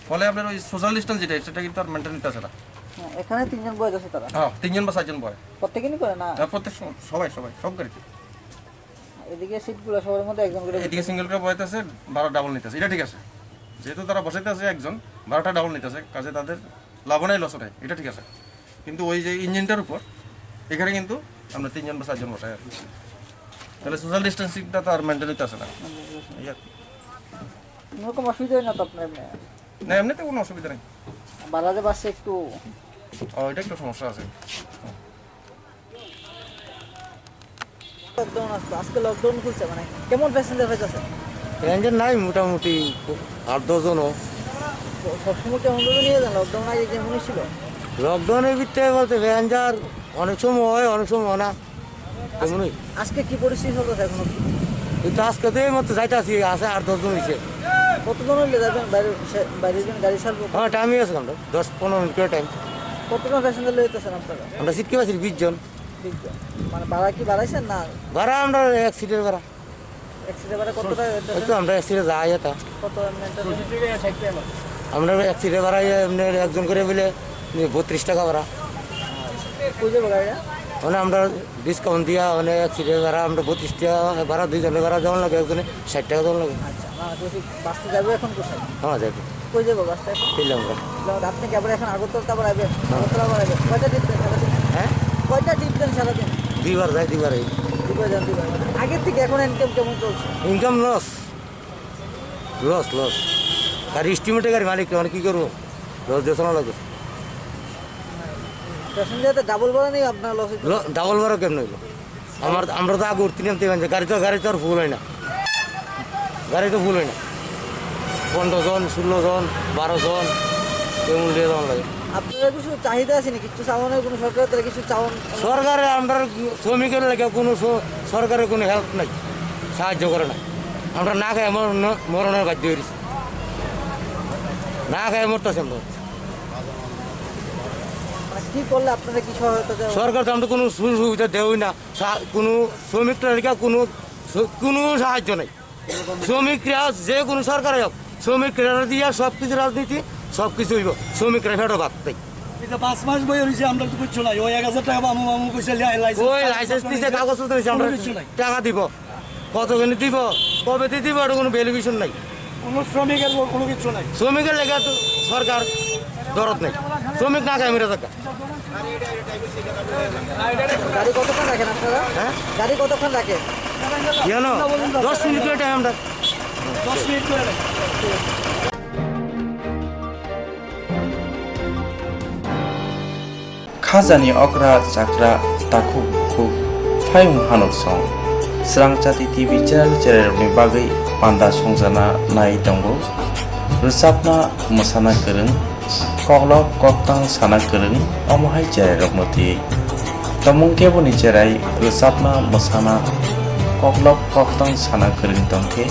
ফলে আপনার ওই সোশ্যাল ডিস্টেন্স যেটা, সেটা কিন্তু আর মেনটেন নিতে আছে না। হ্যাঁ, এখানে তিনজন বয়ে আছে তারা। হ্যাঁ, তিনজন বা চারজন বয়। প্রত্যেকেই করে না? হ্যাঁ, প্রত্যেক সময়, সবাই, সবাই, সব গাড়িতে। এদিকে সিটগুলো সবার মধ্যে একজন করে এদিকে সিঙ্গেল করে বয়াইতেছে, ভাড়া ডাবল নিতেছে, এটা ঠিক আছে। যেহেতু তারা বসাইতে আছে একজন, ভাড়াটা ডাবল নিতেছে, কাজে তাদের লাভও নাই, লসও নাই, এটা ঠিক আছে। কিন্তু ওই যে ইঞ্জিনটার উপর, এখানে কিন্তু আমরা তিনজন বা চারজন বসাই আর কি। তাহলে সোশ্যাল ডিস্টেন্সিংটা তো আর মেনটেন হইতে আসে না। এই আর কি। কোনো রকম অসুবিধা হয় না তো আপনার এমনি? না, এমনিতে কোনো অসুবিধা নেই। বাড়াতে পারছে একটু। ও, এটা একটু সমস্যা আছে। লকডাউন আসতো, আজকে লকডাউন খুলছে, মানে কেমন প্যাসেঞ্জার হয়ে যাচ্ছে? প্যাসেঞ্জার নাই, মোটামুটি আট দশ জন। সবসময় কেমন করে নিয়ে যান? লকডাউন আগে যেমন ছিল? লকডাউনের ভিতরে বলতে প্যাসেঞ্জার অনেক সময় হয়, অনেক সময় হয় না। তেমনই। আজকে কি পরিস্থিতি চলতেছে এখনো? এই তো আজকে তো এই মতো যাইতাছি, আছে আট দশ জন হইছে। কতজন হইলে যাবেন বাইরে, সে-, বাইরে যাবেন, গাড়ি ছাড়বো? হ্যাঁ, টাইমই আছে আমরা, দশ পনেরো মিনিট করে টাইম। কতজন প্যাসেঞ্জার লইতেছেন আপনারা? আমরা সিট ক্যাপাসিটি বিশ জন। বিশ জন। মানে ভাড়া কি বাড়াইছেন না? ভাড়া আমরা এক সিটের ভাড়া। এক সিটের ভাড়া কত টাকা হইতেছে? এই তো আমরা এক সিটে যাই এটা। কত এমনি এটা? আমরা এক সিটে ভাড়া, এমনি একজন করে বলে বত্রিশ টাকা ভাড়া। কই যাবো গাড়িটা? মানে আমরা ডিসকাউন্ট দিয়া, মানে এক সিটে ভাড়া আমরা বত্রিশ টাকা ভাড়া, দুইজনের ভাড়া যেমন লাগে, একজনে ষাট টাকা যেমন লাগে। আচ্ছা, না, বলছি, বাসটা যাবে এখন কোথায়? হ্যাঁ, যাবে। কই যাবো বাসটা এখন? শ্রীলঙ্কা। শ্রীলঙ্কা। আপনি কি আবার এখন আগরতলা আবার আইবেন? হ্যাঁ। আগরতলা আবার আইবেন? কয়টা ট্রিপ দেন সারাদিন? হ্যাঁ? কয়টা ট্রিপ দেন সারাদিন? দুইবার যাই, দুইবার আই। দুইবার যান, দুইবার। আগের থেকে এখন ইনকাম কেমন চলছে? Income loss. Loss, loss. আর এস্টিমেটে গাড়ি মালিক, মানে কি করবো? লস দিয়ে চালানো লাগবে। প্যাসেঞ্জার তো ডাবল ভাড়া নেই আপনার লস হইতো? ল-, ডাবল ভাড়া কেমনে হইলো? আমার, আমরা তো আগে উঠতে নামতে পারি না। গাড়ি তো, গাড়ি তো আর ফুল হয় না। গাড়ি তো ফুল হয় না। পনেরো জন, ষোলো জন, বারো জন, এমন নিয়ে যাওয়া লাগে। আপনারা কিছু চাহিদা আছে নাকি? কিছু চাওয়ানোর কোনো সরকারের তরফে কিছু চাওয়ান? সরকারে আমরা শ্রমিকের লাগে কোনো স-, সরকারের কোনো হেল্প নাই, সাহায্য করে না। আমরা না খাই মরণ, মরণের বাধ্য হয়েছি, না খাই মরতেছি আমরা। মানে কি করলে আপনারা কি সহায়তা দেওয়া? সরকার তো আমরা কোনো সুযোগ সুবিধা দেওয়াই না, সা-, কোনো শ্রমিকরা লেখা কোনো স-, কোনো সাহায্য নেই। শ্রমিকরা যে কোনো সরকারে হোক, শ্রমিকরা দিয়ে সব কিছু রাজনীতি, সব কিছু হইব, শ্রমিকরা ফেটো ভাত দেয়। এই যে পাঁচ মাস বই রয়েছে, আমরা তো কিচ্ছু নাই। ওই এক হাজার টাকা মামু মামু কইছে, লাই-, লাইসেন্স ওই কাগজ লাইসেন্স কোনো দিছে, কিছু, কাগজ পত্র দিছে, আমরা কোনো কিছু নাই। টাকা দিব, কতখানি দিব, কবে দিয়ে দিব, এটা কোনো ভ্যালুয়েশন নাই। কোনো শ্রমিকের বল-, কোনো কিছু নাই। শ্রমিকের লেগে তো সরকার দরদ নেই, শ্রমিক না খায় মরে থাকা। গাড়ি কতক্ষণ রাখেন আপনারা? হ্যাঁ? গাড়ি কতক্ষণ রাখে? কেন? দশ মিনিট করে টাইম আমরা। দশ মিনিট করে। Khajani okra chakra takhuk bukhuk phaiung hanuk song. Srangchati T V channel cherairokni bagwi panda songjana nai tongo. Rwchapna mwsana kwrwng, koklop koktang sana kwrwng, omo hai cherairokno twi. Tomung keboni cherai rwchapna mwsana koklop koktang sana kwrwng tongkhe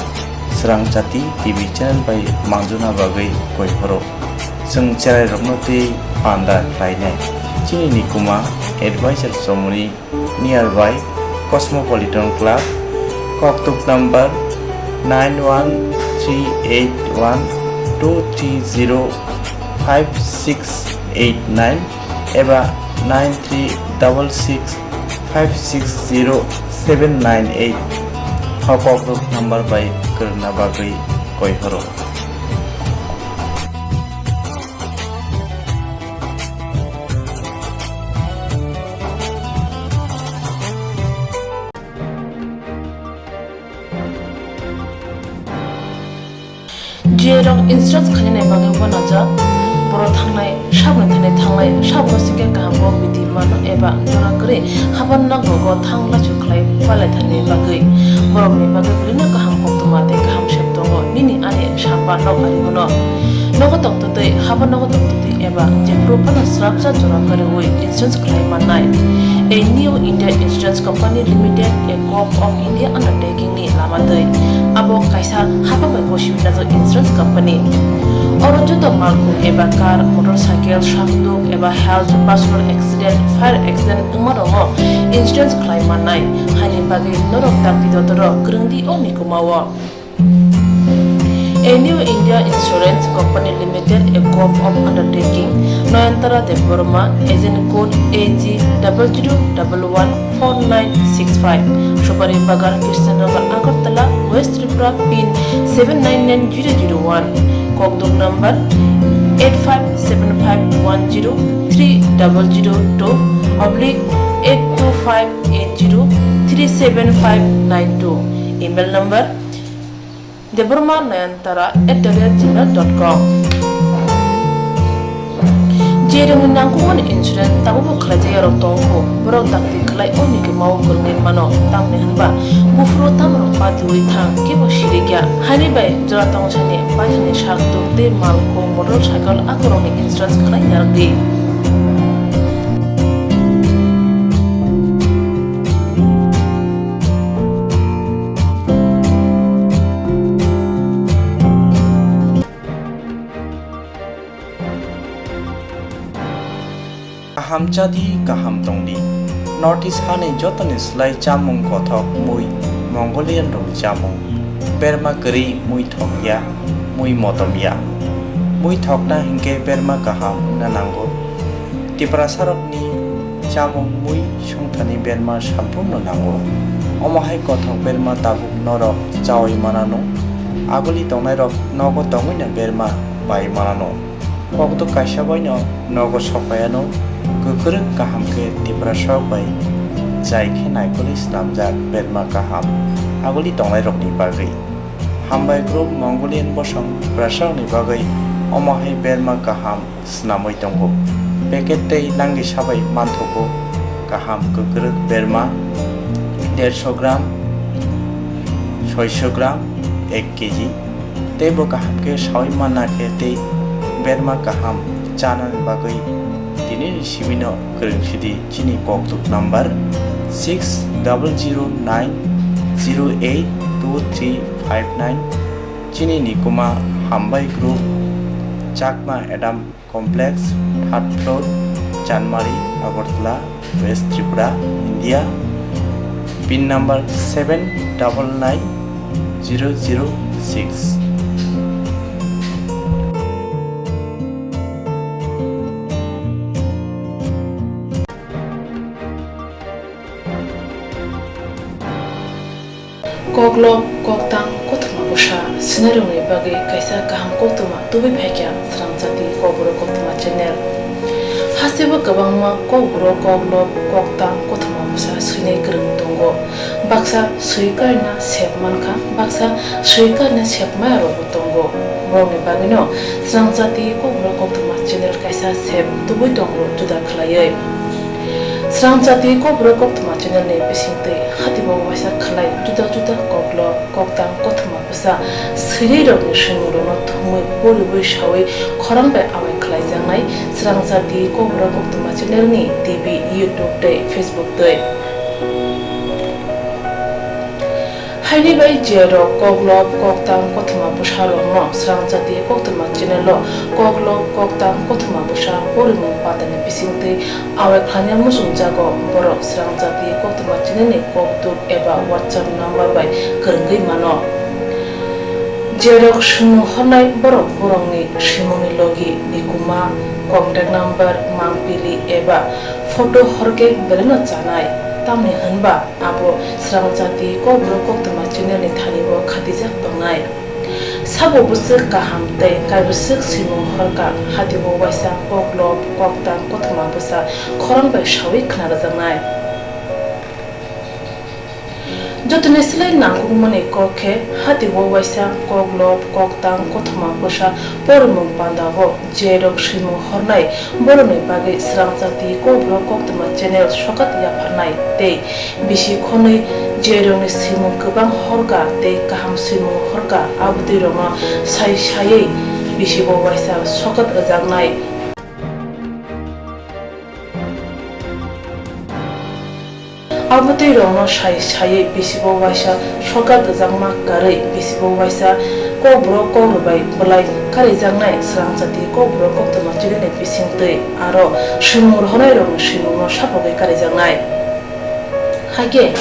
Srangchati T V channel bai manjuna bagwi koi phoro. Chwng cherairokno twi panda khlainai. Chini nikuma advisor chomoni nearby Cosmopolitan Club, koktuk number nine one three eight one two three zero five six eight nine eba nine three double six five six zero seven nine eight. O koktuk number bai kwrwngna bagwi koi phoro. Jiyerok insurance khainani bagwi uanajak, borok thangnai sabni thani thanglai, sabno singkhe kaham bo bidi mano eba jora kwrwi haban nok rogo thang laisu khlai palaithani bagwi. Borokni bagwi belino kaham koktwma tei kaham sep tongo, nini ani samba nok ari bono. Nogo tongtwtwi, habo nogo tongtwtwi eba jephuru phano srapsa jora kwrwi insurance khlai mannai. A New India Insurance Company Limited, a Gov of India undertaking ni lama twi. Abo kaisa hapang bai gosi najak insurance company. Oro joto malkhung eba car, motorcycle, sakduk eba health, personal accident, fire accident wngma rokno insurance khlai mannai. Haini bagwi norok dakti dotoro kwrwng di o mikuma o. A New India Insurance Company Limited, a Gov of undertaking, Noyantara Debbarma, agent code A G double zero double one four nine six five, Supari Bagan, Krishnanagar, Agartala, West Tripura, pin seven nine nine zero zero one, kokduk number eight five seven five one zero three double zero two oblique eight two five eight zero three seven five nine two, email number debbarma nayantara at the rate gmail dot com. Jerokni nangkukmani insurance tabukbo khlaijak yarok tongo, borok dakti khlai o mikima o kwrwngwi mano, tamni hwnba buphuru tamrok patiwi thang kebo sirikya. Haini bai jora tongthani paithani sak tuk tei malkhung motorcycle akorokni insurance khlai narwkdi. Kaham chadi, kaham tongdi. North East hani jotoni slai chamung kothok mui Mongolian rokni chamung. Berma kwrwi mui thokya, mui motomya. Mui thokna hinkhe berma kaham wngna nango. Tiprasarokni chamung mui songthani berma samphurno nango. Omo hai kothok berma tabuk norok chaui manano. Aguli tongnairok nogo tongwino berma pai manano. Kokduk kaisa baino nogo sokpaiano kwkrwk kaham khe Tiprasarok bai jai khe naikolwi snamjak berma kaham aguli tongnairokni bagwi. Hambai group Mongolian bosong Tiprasarokni bagwi omo hai berma kaham snamwi tongo. Packet tei langisa bai manthogo kaham kwkrwk berma derso gram, soiso gram, ek kg. Tei bo kaham khe saui manna khe tei berma kaham chanani bagwi tini ni simino kwrwng sidi chini kokduk number six double zero nine zero eight two three five nine. Chini nikuma Hambai Group, Chakma Adam Complex, third floor, Chanmari, Agartala, West Tripura, India. Pin number seven double nine zero zero six. Koklop, koktang, kothoma bo Bwsa swinairokni bagwi kaisa kaham koktwma tubui phaikha Srangchati Kokborok Koktwma channel. Hasteo kwbangma kokborok, koklob, koktang, kothoma bwsa swinai kwrwng tongo. Baksa swi karina sep mankha, baksa swi karina sep maya rokbo tongo. Borokni bagwino Srangchati Kokborok Koktwma channel kaisa sep tubui tongo juda khlaiwi. Srangchati Kokborok Koktwma channel ni bisingtwi hatibo waisa khlai juda juda koklob, koktang, kothoma bwsa swinairokni swimungrokno thumwi poriwi sawi khorang bai awai khlaijaknai Srangchati Kokborok Koktwma channel ni T V, YouTube tei Facebook twi. Haini bai je rok koklob, koktang, kothoma bwsa rokno Srangchati Koktwma channel o koklob, koktang, kothoma bwsa porimung pandani bisingtwi awai khlaina muchungjago, borok Srangchati Koktwma channel ni kokduk eba WhatsApp number bai kwrwngwi mano. Jerok swimung hornai borok borokni swimungni logi, nikuma, contact number, mangpili eba photo horkhe belaino chanai. Tamni hwnba abo Srangchati Kokborok Koktwma channel ni thani o khatijak tongnai. Sabo bwswk kaham tei kaibwswk swimung horkha, hatibo waisa koklob, koktang, kothoma bwsa khorang bai sawi khna rwjaknai. Jotoni slai nangkukmani kok khe hatibo waisa koklob, koktang, kothoma bwsa porimung pandao jerok swimung hornai borokni bagwi Srangchati Kokborok Koktwma channel sokat yapharnai tei bisi khonwi jerokni swimung kwbang horkha tei kaham swimung horkha abotwi rokno sai saiwi bisibo waisa sokat rwjaknai. Abotwi rokno sai saiwi bisibo waisa sokat rwjakma karwi bisibo waisa kokborok kokrwbai bwlai karijaknai Srangchati Kokborok Koktwma channel ni bisingtwi aro swimung rohornairokni swimungno sapogwi karijaknai. Hakhe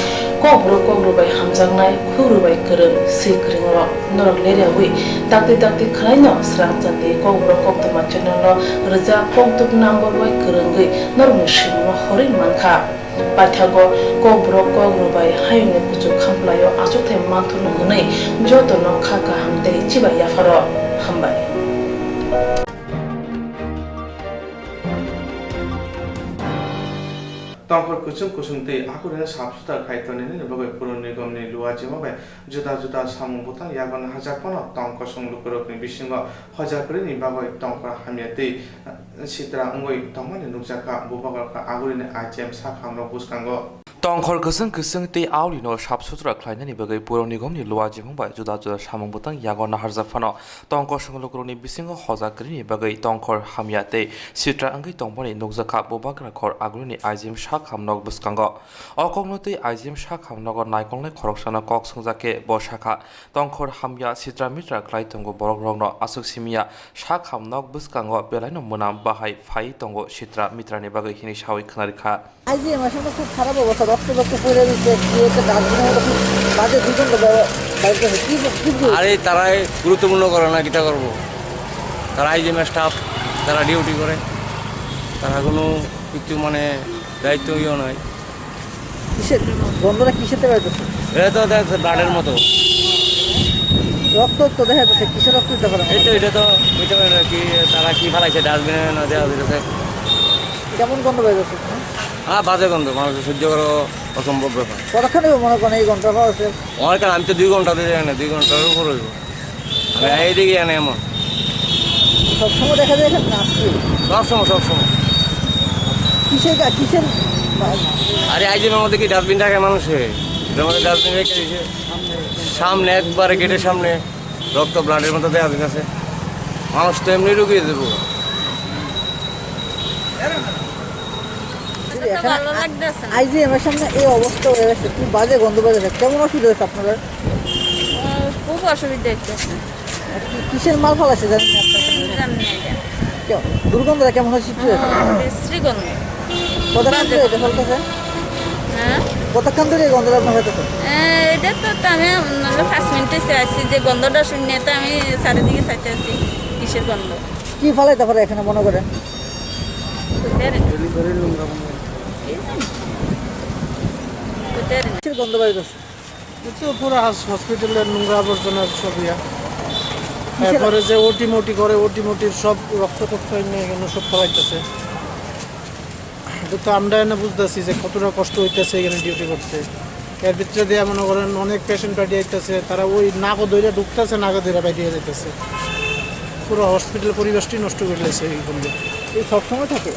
kokborok kokrwbai hamjaknai, khukrwbai kwrwng, swi kwrwngrok norok leriawi dakti dakti khwlaino Srangchati Kokborok Koktwma channel o rwjak kokduk number bai kwrwngwi norokni swimungno horwi mankha. Paithago kokborok kokrwbai hayungni kuchuk khamplaio achukthai manthokno hwnwi jotono kha kaham tei chibai yapharo. Hambai. Tongkhor kwchwng kwchwng tei akhurino sap sutar khai tongnani bagwi Puro Nigomni luajima bai juda juda samung bwtang yago naharjak phano tong kosong lukurokni bisingo hoja kwrwini bagwi tongkhor hamya tei sitra wngwi tongmani nukjakha. Bubagra kha agurini I T M sak hamrok bwskango. Tongkhor kwchwng kwchwng tei aulino sap sutra khlainani bagwi Puro Nigomni luajimung bai juda juda samung bwtang yago naharjak phano tong kosong lukurokni bisingo hoja kwrwini bagwi tongkhor hamya tei sitra wngwi tongmani nukjakha Bubagra khor agurini I T M sak hamnok bwskango. O kokno tei I T M sak hamnogo naikolnai khoroksano kok swngjak khe bo sakha, tongkhor hamya sitra mitra khlai tongo borokrokno, aswk simiya sak hamnok bwskango belaino mwnam bahai phaiwi tongo sitra mitrani bagwi, hwnwi sawi khwnarikha. আইজিএমআর সামনে খুব খারাপ অবস্থা, রক্ত রক্ত পড়ে রয়েছে, কি হচ্ছে ডাস্টবিনের মধ্যে খুব বাজে দুর্গন্ধ বে-, বাইর করছে। কি ব-, কি বলবো? আরে তারাই গুরুত্বপূর্ণ করে না, কিতা করবো? তারা আইজিএমআর স্টাফ, তারা ডিউটি করে, তারা কোনো কিছু মানে দায়িত্ব ইয়ে নয়। কিসের গন্ধটা কিসের থেকে হইতেছে? এটা তো দেখা যাচ্ছে ব্লাডের মতো। রক্ত তো দেখা যাচ্ছে, কিসের রক্ত দিতে পারে? এই তো, এটা তো বুঝতে পারি না কি, তারা কি ফালাইছে ডাস্টবিনে না দেওয়া হইতেছে। কেমন গন্ধ বের হচ্ছে? হ্যাঁ, বাজে গন্ধ, মানুষের সহ্য করা অসম্ভব ব্যাপার। কতক্ষণ হইব মনে করেন এই গন্ধটা পাওয়া যাচ্ছে? অনেক, আমি তো দুই ঘন্টা ধরে জানি না, দুই ঘন্টার উপর হইব। আমি এইদিকে জানি এমন। সবসময় দেখা যায় এখানে নাচছে? সবসময়, সবসময়। কিসের গা-, কিসের বা-, আরে, আইজিএমআর মধ্যে কি ডাস্টবিন রাখে মানুষে? এটার মধ্যে ডাস্টবিন রেখে দিছে। সামনে একবারে গেটের সামনে। রক্ত ব্লাডের মতো দেখা যাইতেছে। মানুষ তো এমনি রুগী হয়ে যাবো। এখানে ভালো লাগতেছে না। আইজিএমআর সামনে এই অবস্থা হয়ে গেছে, খুব বাজে গন্ধ বের হচ্ছে। কেমন অসুবিধা হচ্ছে আপনাদের? আহ, খুব অসুবিধা হচ্ছে। আর কি, কিসের মাল ফালাইছে জানেন না আপনারা? জানি না এটা। কেউ, দুর্গন্ধটা কেমন হচ্ছে একটু? আহ, বিশ্রী গন্ধ। কতক্ষণ ধরে এটা চলতেছে? হ্যাঁ? কতক্ষণ ধরে এই গন্ধটা আপনার হইতেছে? আহ, এটা তো, তো আমি অন্য পাঁচ মিনিটে চাইছি যে গন্ধটা শুনে তো আমি চারিদিকে চাইতে আছি কিসের গন্ধ। কি ফালাইতে পারে এখানে মনে করেন? বুঝতে পারি না। এই যে, বুঝতে পারি না। কিসের গন্ধ বাইর করছে? তো পুরো হাস-, হসপিটালের নোংরা আবর্জনার সব ইয়া। কিসের? এরপরে যে ওটি মোটি করে, ওটি মোটির সব রক্ত টক্ত এনে এখানে সব ফেলাইতেছে। এটা তো আমরা এনে বুঝতেছি যে কতটা কষ্ট হইতেছে এখানে ডিউটি করতে। এর ভিতরে দিয়ে মনে করেন অনেক পেশেন্ট বাইরে আইতেছে, তারা ওই নাকও ধরে ঢুকতেছে, নাকও ধরে বাইরে যাইতেছে। পুরো হসপিটাল পরিবেশটি নষ্ট করে দিয়েছে এই গন্ধে। এই সবসময় থাকে?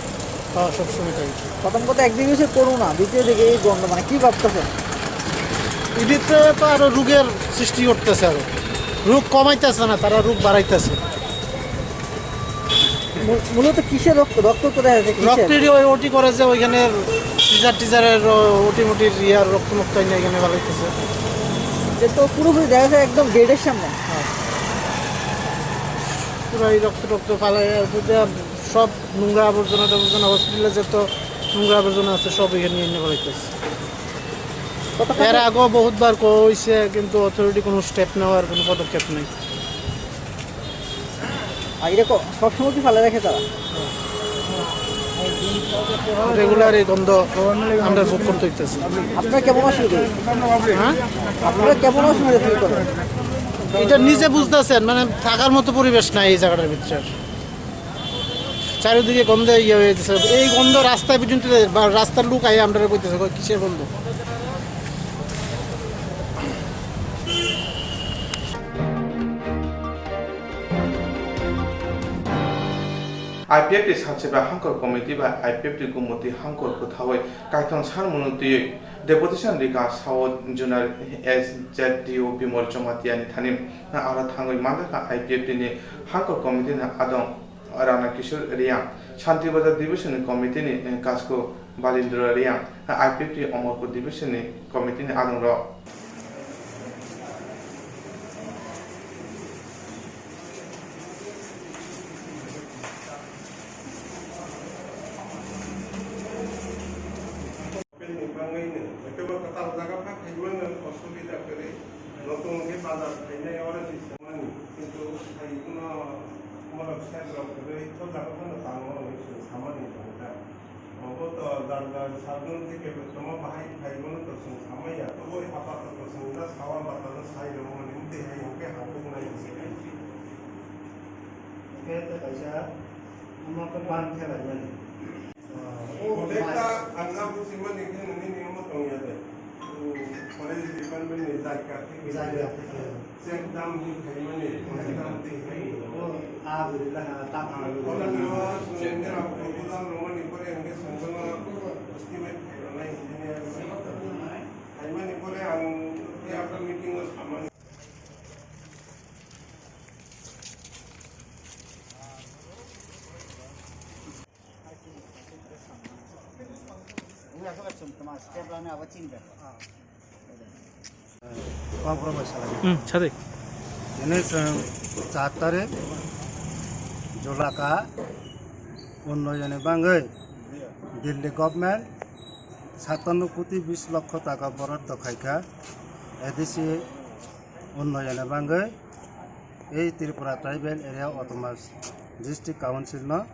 হ্যাঁ, সবসময় থাকে। প্রথম কথা, একদিকে হচ্ছে করোনা, দ্বিতীয় দিকে এই গন্ধ, মানে কি ভাবতেছেন? এটিতে তো আরো রোগের সৃষ্টি করতেছে, আরো রোগ কমাইতেছে না, তারা রোগ বাড়াইতেছে। মূ-, মূলত কিসের রক্ত? রক্ত তো দেখা যাচ্ছে কিসের? রক্তেরই ওই ওটি করে যে ওইখানে সিজার টিজারের, ও, ওটি মোটির ইয়ার রক্ত মুক্ত এনে এখানে বাড়াইতেছে। যে তো পুরোপুরি দেখা যায় একদম গেটের সামনে। হ্যাঁ। পুরো এই রক্ত টক্ত ফালাই, আর বুঝতে সব নোংরা আবর্জনা টাবর্জনা, হসপিটালে যত নোংরা আবর্জনা আছে সব এখানে এনে বাড়াইতেছে। কত এর টাকা? আগেও বহুতবার কওয়া হয়েছে, কিন্তু অথরিটি কোনো স্টেপ নেওয়ার কোনো পদক্ষেপ নেই। আর এটা ক-, সবসময় কি ফালাই রাখে তারা? রেগুলার এই গন্ধ আমরা ভোগ করতে হইতেছে। আপনারা কেমন অসুবিধা? হ্যাঁ? আপনারা কেমন অসুবিধা ফিল করেন? এটা নিজে বুঝতেছেন, মানে থাকার মতো পরিবেশ নাই এই জায়গাটার ভিতরে। চারিদিকে গন্ধে ইয়ে হয়ে গেছে। এই গন্ধ রাস্তায় পর্যন্ত, বা রাস্তার লোক আইয়া আমরা কইতেছে, "কই কিসের গন্ধ?" I P F T Sanchiba Hangkor Committee ba I P F T Gumoti Hangkor kwthawi kaithon sanmungno twiwi Deputation rikha South Zonal S Z D O Bimol Jamatia ni thani. Aro thangwi manjakha I P F T ni Hangkor Committee ni adong Rana Kishore Reang, Santi Bazar Division ni Committee ni, eh, Kasko Balindra Reang, I P F T Omorpur Division ni Committee ni adong rok. Bini bangwi no, jotobo kwtal jaga pha khaimano osubida kwrwi, nokung hwnkhe bazar khainai oro se swmani, kintu hai kheno borok side rok kwrwi o jaga phano tango hwnwi chwng samani tongo da. Obo to jar jar sabjwng tei kebo tongma bahai phaibono to chwng samaya, toboi apato to chwng da sawa bata no sai rwmani, tei hai hwnkhe habuknai hwnwi kaichi. Khe tei kaisa omo khe ban khe laimani. Kota ang na busi mani khe nini nini omo tong ya de. Forest department ni jaga thik ni. Jaga thik ni. Check dam hi khai mani, check dam thik khai. O, a guri la ha, ta pha guri. Ola ni o, sungni ra proposal rwmani pore ang khe sungni estimate khai rwnai engineer. Khai mani pore ang khe after meeting o samani. Compromise salai. Hmm, sadi. Ini chwng char tarik Julaka unnoyoni bangwi Delhi government satanno koti bis lokho taka boroddo khaikha A D C unnoyoni bangwi. Ei Tripura Tribal Area Autonomous District Council no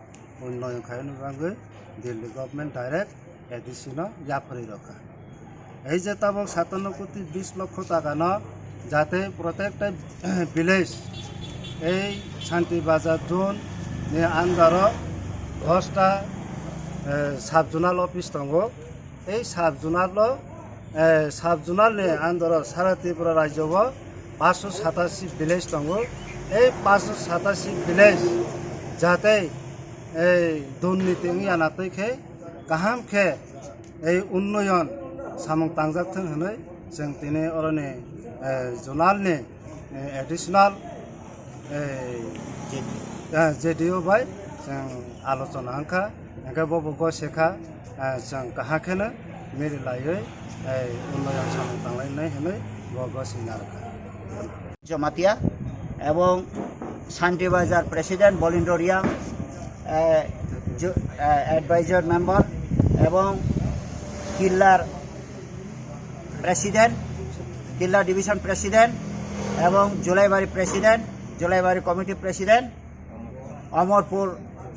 unnoyon khaina bagwi Delhi government direct A D C no yapharwi rwkha. Ei je tabuk satanno koti bis lokho taka no jate protekta village ei Santi Bazar zone ni under o dosta, eh, sub zonal office tongo. Ei sub zonal o, eh, sub zonal ni under o sara Tripura rajyo o paanch sho satashi village tongo. Ei paanch sho satashi village jate ei durniti wngya na twi khe kaham khe ei unnoyon samung tangjak thung hwnwi chwng tini oroni, eh, zonal ni eh, additional, eh, eh, J D O bai chwng alochona wngkha, hwnkhe bobo gose kha, eh, chwng kaham kheno miri laiwi, eh, unnoyon samung tanglainai hwnwi bo gose narwkha. Jamatia এবং Shantirbazar president Balindra Reang, এ, জু-, এ, adviser member এবং কিল্লার president, Killa division president এবং Julaibari president, Julaibari committee president, Amarpur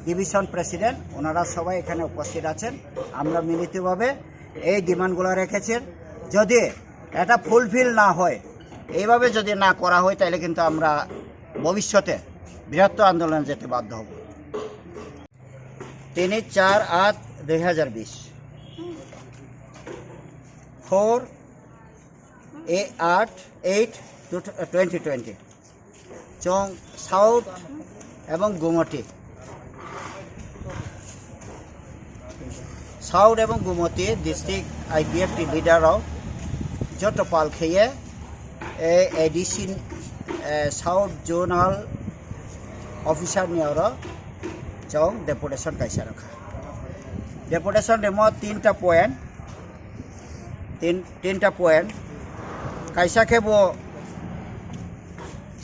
division president, ওনারা সবাই এখানে উপস্থিত আছেন। আমরা মিলিতভাবে এই ডিমান্ডগুলো রেখেছেন। যদি এটা ফুলফিল না হয়, এইভাবে যদি না করা হয়, তাহলে কিন্তু আমরা ভবিষ্যতে বৃহত্তর আন্দোলনে যেতে বাধ্য হব। তিনি চার আট দুই হাজার বিশ, ফোর এ আট eight two twenty twenty. Chwng South ebong Gumoti, South ebong Gumoti district I P F T leader rok joto pal kheye, eh, A D C, eh, South Zonal Officer ni oro chwng deputation kaisa rwkha. Deputation rimo tinta point, tin, tinta point. Kaisa khe bo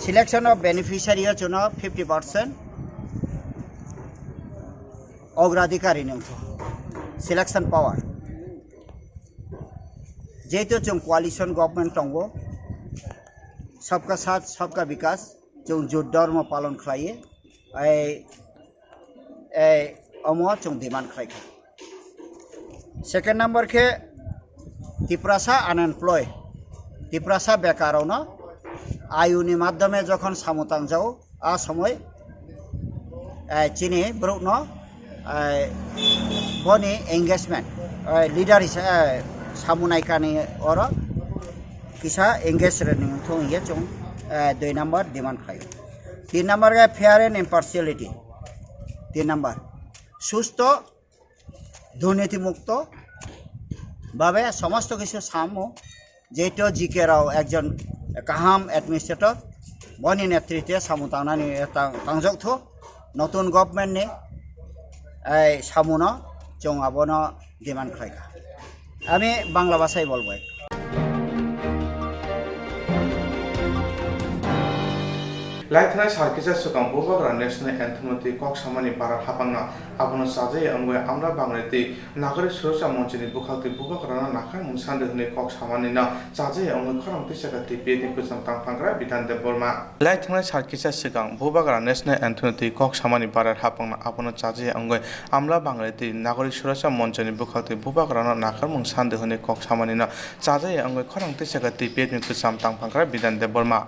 selection of beneficiary o chwngno fifty percent ogradhikari ni wngkha selection power. Jehetu chwng coalition government tongo, sabka saath, sabka bikas, chwng jot dhormo palon khlaiwi, ai, ai, omo chwng demand khlaikha. Second number khe Tiprasa unemployed, Tiprasa bekar rokno ayuni madhyome jokhon samung tangjago, a somoi, eh, chini borokno, eh, boni engagement, eh, leader hisa-, eh, samung naikani oro kisa engage rwni wngthung hiye chwng, eh, dui number demand khlaio. Tin number khe fair and impartiality. Tin number, susto দুর্নীতিমুক্ত ভাবে সমস্ত কিছু সামু, যেহেতু জি কে রাও একজন কাহাম অ্যাডমিনিস্ট্রেটর, বনি নেতৃত্বে সামু তাংনানি তাং-, তাংজক থো, নতুন গভর্নমেন্ট নি এই সামুনো চং আবনো ডিমান্ড খাইখা। আমি বাংলা ভাষায় বলবো একটু। Lai thanai sal kisa swkang Bubagra National Anthem no twi kok samani bara hapangno abono chajaya wngwi Amla Bangre twi Nagorik Suraksha Monchini bwkhak twi Bubagrano nakarmung sandi hwnwi kok samanino chajaya wngwi khorang twi sakha T P F ni kwcham tangphangra Bidhan Debbarma. Lai thanai sal kisa swkang Bubagra National Anthem no twi kok samani bara hapangno abono chajaya wngwi Amla Bangre twi Nagorik Suraksha Monchini bwkhak twi Bubagrano nakarmung sandi hwnwi kok samanino chajaya wngwi khorang twi sakha T P F ni kwcham tangphangra Bidhan Debbarma.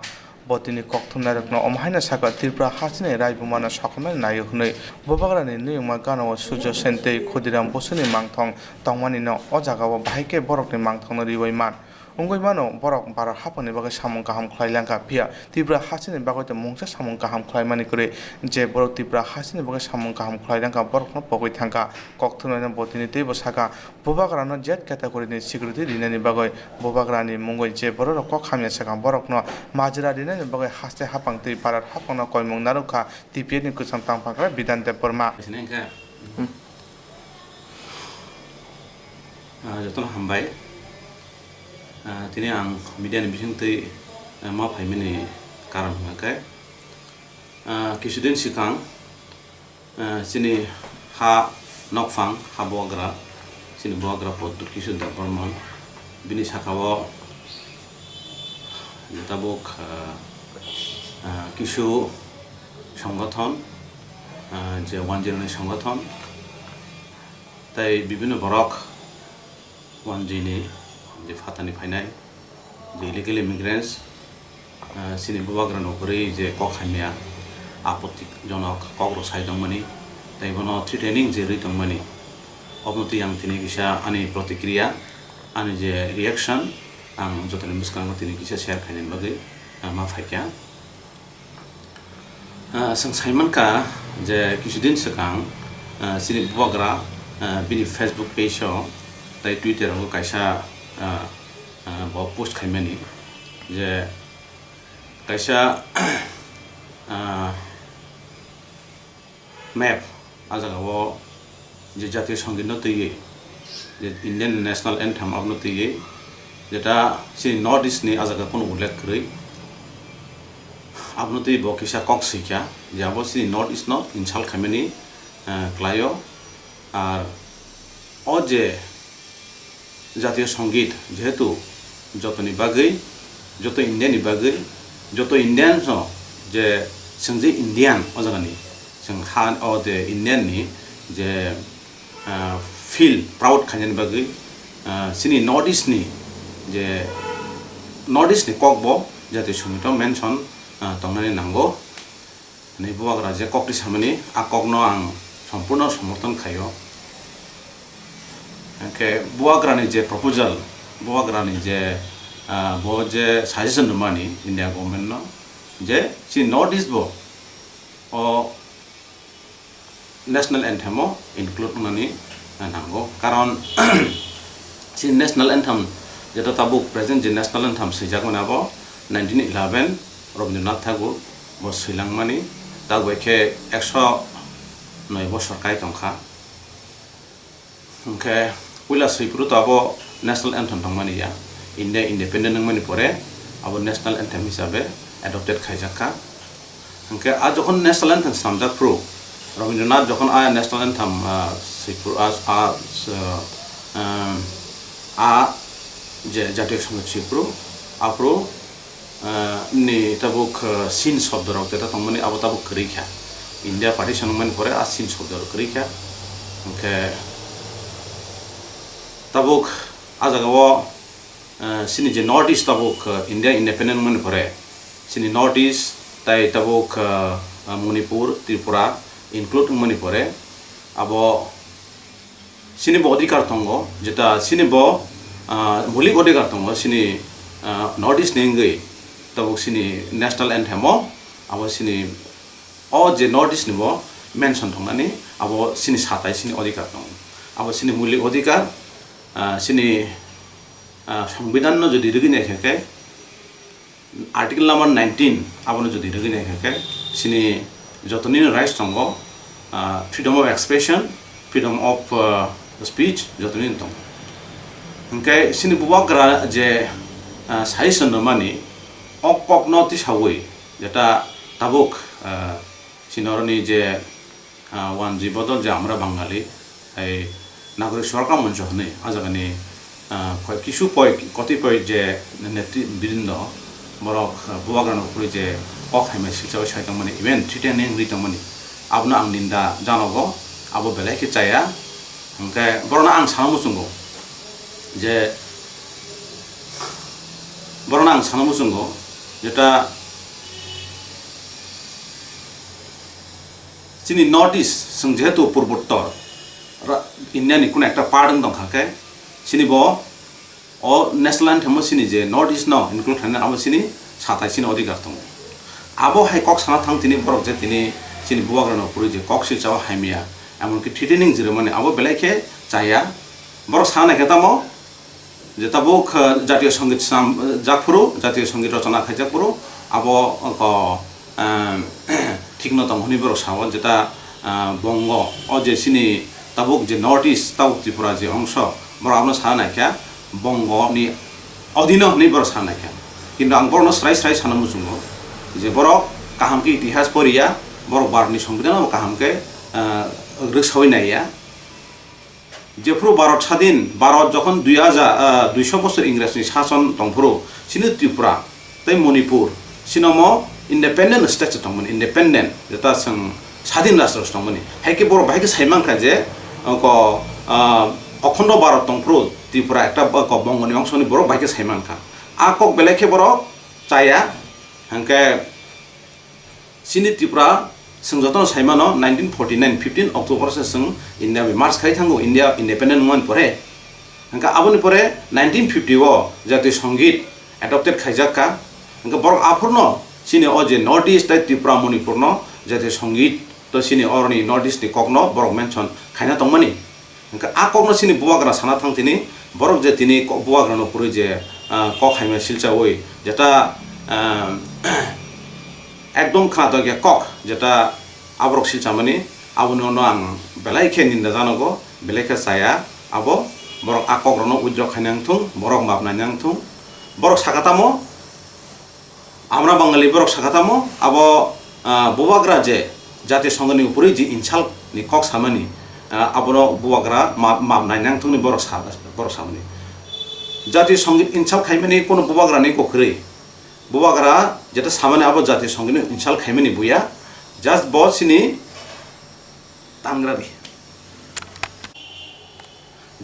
Bo tini kok thumnairokno omo haino sakha, Tripura hasteni raibumano sokomnani naio hwnwi. Bubagrani nuyungma gana-o Surjo Sen tei Khudiram Bosuni mangthong tongmanino o jagao bahai khe borokni mangthongno riwi man. Wngwi mano, borok Bharat haphangni bagwi samung kaham khlai langkha, phiya Tripura hasteni bagwi tei mungsa samung kaham khlaimani kwrwi. Je borok Tripura hasteni bagwi samung kaham khlai langkha, borokno pogwi thangkha. Kok thumnaino bo tini teibo sakha, Bubagrano Z category ni security rinani bagwi Bubagrani mungwi je bororok kok hamya swkang borokno majra rinani bagwi haste haphang twi Bharat haphangno koimung narwkha T P F ni kwcham tangphangra Bidhan Debbarma. Sini hwnkhe, ah, jotono hambai. Ah, tini ang media ni bisingtwi, ah, ma phaimani karon hwnkhe, ah, kisudin swkang, ah, chini ha nokphang, ha bubagra, chini bubagra Pradyut Kishore Debbarma, bini sakao tabuk, ah, ah, kisu songothon, ah, je one zero ni songothon, tei bibhinno borok one G ni je phatani phainai, je illegal immigrants, ah, chini bubagrano kwrwi je kok hamya, apottijonok kokrok sai tongmani, tei bono threatening je rwi tongmani, oboni twi ang tini kisa ani protikriya, ani je reaction, ang jotoni bwskango tini kisa share khainani bagwi, ah, ma phaikha. Ah, chwng sai mankha je kisudin swkang, ah, chini bubagra, ah, bini Facebook page o tei Twitter o kaisa, ah, ah, bo post khaimani je kaisa, ah, map, ah jagao je jatiyo songitno twiwi, je Indian National Anthem abono twiwi, jeta chini North East ni ah jaga kunu ullekh kwrwi, abono twiwi bo kisa kok swikha je abo chini North East no insult khaimani, eh, kwlaio. Ar o je jatiyo songit, jehetu jotoni bagwi, joto Indian ni bagwi, joto Indian no je chwng je Indian o jagani, chwng ha o je Indian ni je, ah, feel proud khainani bagwi, ah, chini North East ni je North East ni kok bo Jatiyo Songito mention, ah, tongnani nango. Ni bubagra je kokti samani, a kokno ang sompurno somorthon khaio. Hwnkhe bubagrani je proposal, bubagrani je, ah, bo je suggestion rwmani India government no, je si North East bo o national anthem o include wngnani nango, karon si national anthem, jeta tabuk present je national anthem swijak mani abo nineteen eleven Rabindranath Tagore bo swilangmani, tabuk khe ekso noi bosor kai tongkha. Hwnkhe puila swiphuru to abo national anthem tongmani ya, India independent wngmani pore abo national anthem hisabe adopted khaijakha. Hwnkhe a jokhon national anthem swnamjak phuru, Rabindranath jokhon a national anthem, ah, swiphuru, a, a, ah, ah, a je Jatiyo Songit swiphuru, aphuru, ah, ni tabuk, ah, sin shobdorok jeta tongmani abo tabuk kwrwi kha. India partition wngmani pore a sin shobdorok kwrwi kha. Hwnkhe tabuk a jagao, ah, chini je North East tabuk, ah, India independent wngmani pore chini North East tai tabuk, ah, ah, Manipur, Tripura include wngmani pore abo chini bo odhikar tongo, jeta chini bo, ah, mulik odhikar tongo, chini, ah, North East ni wngwi tabuk chini national anthem o abo chini o je North East ni bo mention tongnani abo chini satai chini odhikar tongo, abo chini mulik odhikar, ah, chini, ah, Songbidan no jodi rwgwi naikha khe, Article number nineteen abono jodi rwgwi naikha khe, chini jotoni rights tongo, ah, freedom of expression, freedom of, ah, speech, jotoni tongo. Hwnkhe chini bubagra je, ah, suggestion rwmani, o kokno tisawi jeta tabuk, ah, chini oroni je, ah, one G bodol je Amra Bangali, hai Nagorik Sorkar Moncho hwnwi, ah, jagani, ah, koi kisu poi, kotipoi je netri brindo, borok, ah, bubagrano kwrwi je kok hai mai silsa bai sai tongmani, even threatening wngwi tongmani, abono ang ninda janogo, abo belai khe chaya. Hwnkhe borokno ang sana muchungo je, borokno ang sana muchungo, jeta chini North East, chwng jehetu Purbo Uttor ra-, India ni kuno ekta part wng tongkha khe, chini bo o national anthem o chini je North East no include khlainai, abo chini satai chini odhikar tongo. Abo hai kok sana thang tini borok je tini chini bubagrano kwrwi je kok silsa o hamya, emonki threatening jwrwimani abo belai khe chaya. Borok sana khe tamo je tabuk, ah, Jatiyo Songit swnam, jak phuru, Jatiyo Songit rochona khaijak phuru, abo, ah, thikno tong hwnwi borok sao, jeta, ah, Bongo, o je chini tabuk je North East, tabuk Tripura je ongso, borok abono sana naikha, Bongo ni odhino hwnwi borok sana naikha. Kintu ang borokno srai srai sana muchungo, je borok kaham khe itihas poriya, borok Bharatni Songbidan no kaham khe, ah, rwksawi naiya. Jephuru Bharat sadin, Bharat jokhon dui hajar, ah, duiso bosor Ingresni sason tongphuru, chini Tripura tei Manipur, chinomo independent state se tongmani, independent, jeta chwng sadin rastro se tongmani. Hai khe borok bahai khe sai mankha je, ah, ko, ah, Okhondo Bharat tongphuru Tripura ekta, ah, ko Bongoni ongsoni borok bahai khe sai mankha. A kok belai khe borok chaya, hwnkhe, chini Tripura, chwng jotono sai mano, nineteen forty nine, fifteen October se chwng India bai merge khai thango, India independent wngmani pore. Hwnkhe aboni pore nineteen fifty o Jatiyo Songit adopted khaijak kha. Hwnkhe borok aphurno chini o je North East tei Tripura, Manipur no Jatiyo Songit to chini oroni North East ni kokno borok mention khaina tongmani. Hwnkhe a kokno chini bubagra sana thang tini, borok je tini kok bubagrano kwrwi je, ah, kok hai mai silchaui, jeta, ah, ekdom khna dok ya kok, jeta aborok silchamani, aboni ulo ang belai khe ninda janogo, belai khe chaya abo, borok a kokrokno withdraw khaina wngthung, borok map naina wngthung, borok sakha tamo, Amra Bangali borok sakha tamo, abo, ah, bubagra je Jatiyo Songho ni upori je insult ni kok samani, ah, abono bubagra ma-, map naina wngthung ni borok sa-, borok samani. Jatiyo Songit insult khaimani kono bubagra ni kokrwi. Bubagra jeta samani abo Jatiyo Songit ni insult khaimani buya, just bo chini tangra di.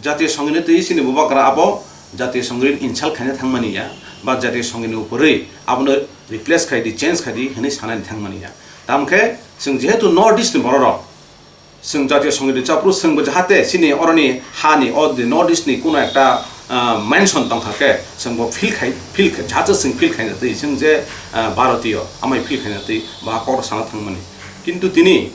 Jatiyo Songini twi chini bubagra abo Jatiyo Songini insult khaina thangmani ya. ba jatiyo songini upori abono replace khai di, change khai di hwnwi sanani thangmani ya. Tamo khe chwng jehetu North East ni bororok, chwng jatiyo songini chapru chwngbo jahate chini oroni hani o the North East ni kuno ekta, ah, mention tongkha khe chwngbo feel khai, feel khai, jahate chwng feel khaina twi chwng je, ah, Bharatiyo amai feel khaina twi ba kok sana thangmani. Kintu tini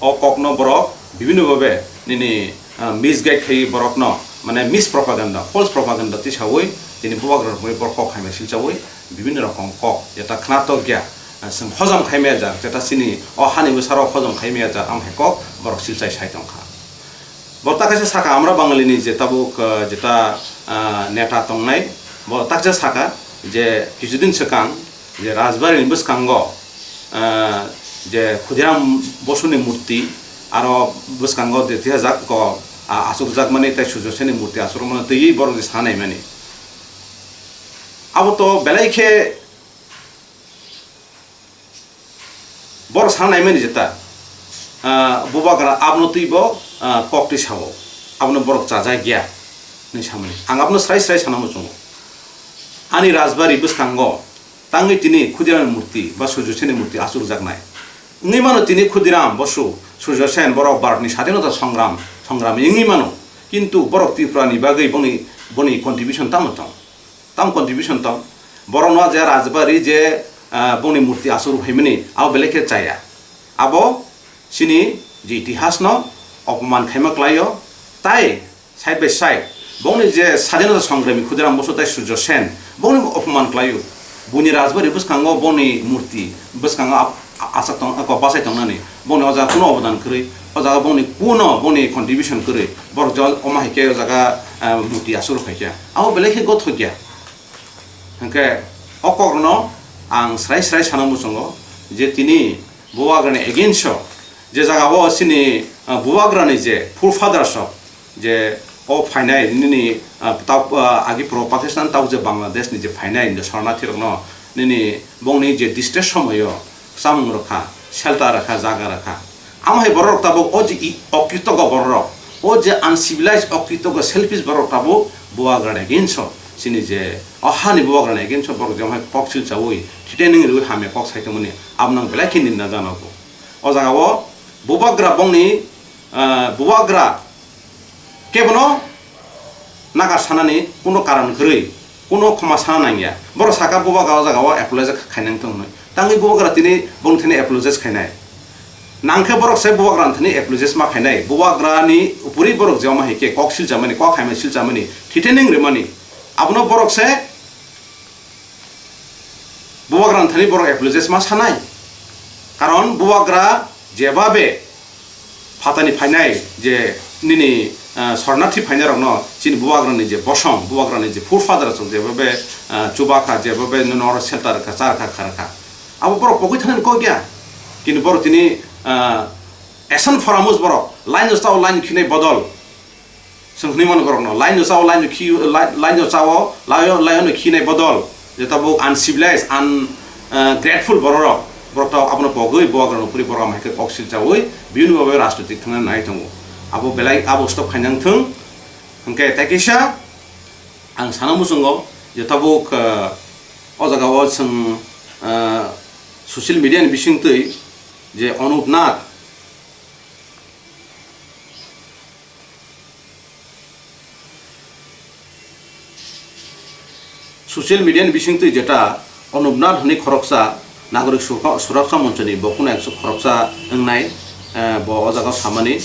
o kokno borok bibhinno bhabe nini, ah, misguide khai borokno, mane mispropaganda, false propaganda tisawi tini bubagra rokni borok kok khaimai silchawi bibhinno rokom kok jeta khnatok ya, ah, chwng hojom khaimaya jak, jeta chini o hani bwsarok hojom khaimaya jak, amhai kok borok silchai sai tongkha. Bo takhaisa saka, amra Bangalini je tabuk, ah, jeta, ah, neta tongnai, bo taksa saka je kisudin swkang je Rajbari ni bwskango, ah, je Khudiram Bosuni murti, aro bwskango je tihajak ko, ah, achukjakmani tei Surjo Senni murti achukmani twiwi borok je sanaimani. Abo to belai khe borok sanaimani jeta, ah, bubagra abono twibo, ah, koktwi sao, abono borok chajakya hinwi samani. Ang abono srai srai sana muchungo. Ani Rajbari bwskango tangwi tini Khudiram murti ba Surjo Senni murti achukjaknai. Wngwi mano tini Khudiram Bosu, Surjo Sen borok Bharatni sadinota songram, songrami wngwi mano. Kintu borok Tripurani bagwi boni, boni contribution tamo tong? Tamo contribution tong? Borokno je Rajbari je, ah, boni murti achuk phaimani, abo belai khe chaya. Abo chini je itihasno opoman khaima klaio, tai side by side, bongni je sadinota songrami Khudiram Bosu tai Surjo Sen, bongni opoman klaio. Buini Rajbari bwskango bongni murti bwskango ap-, a-, achak tong, ako bachai tongnani. Bongni o jaga kuno obodan kwrwi, o jaga bongni kuno bongni contribution kwrwi. Borok je omo hai khe o jaga, eh, murti asur phaikha. Abo belai khe gothokya. Hwnkhe o kokrokno ang srai srai sana muchungo je tini bubagrani against o je jaga o chini, ah, bubagrani je forefathers rok je o phainai nini, ah, tab-, ah, agi pro Pakistan tabuk je Bangladesh ni je phainai nini sornathi rokno nini bongni je distress somoyo chamung rokha, shelter rokha, jaga rokha. Amo hai borok tabuk o je i-, okritogo borok, o je uncivilized okritogo selfish borok tabuk bubagrani against o chini je o hani bubagrani against o borok je omo hai kok silchaui thithe nung riui hamya kok sai tongmani. Abo nang belai khe ninda jano bo. O jaga o bubagra bongni, ah, bubagra kebono nagar sanani kuno karon kwrwi, kuno khoma sana nangya. Borok saka bubagra o jaga o apologize khainang tong hinwi. Tangwi bubagra tini bongni thani apologize khainai. Nangkhe borok se bubagra ni thani apologize ma khainai. Bubagra ni upuri borok je omo hai khe kok silchamani, kok haimani silchamani, thithe nung rimani. Abono borok se Bubagra ni thani borok apologize ma sanai. Karon bubagra jebabe phatani phainai je nini, ah, sornathi phainai rokno chini bubagra ni je bosong, bubagra ni je forefather rok jebabe, ah, chubakha, jebabe noro shelter kha, char kha, khar kha. Abo borok pogwi thani kok ya. Kintu borok tini, ah, action foramus borok line o chao line khinai bodol. Chwng hwnwi mano borokno, laino chao, laino khi-, lai-, laino chao, laio-, laino khinai bodol, je tabuk uncivilized, un-, uh, grateful bororok, borok tabuk abono pogwi, bubagrano phuri borok hai khe kok silchaui, bini bagwi rajnitik thangna nai tongo. Abo belai, abo stop khainang thung. Hwnkhe tei kisa ang sana muchungo, je tabuk, uh, o jagao chwng, uh, social media ni bisingtwi je Anup Nath, Social media ni bisingtwi jeta Anup Nath hwnwi khoroksa Nagorik Surka-, Suraksa Monchoni bo kuno ekso khoroksa wngnai, eh, bo o jaga samani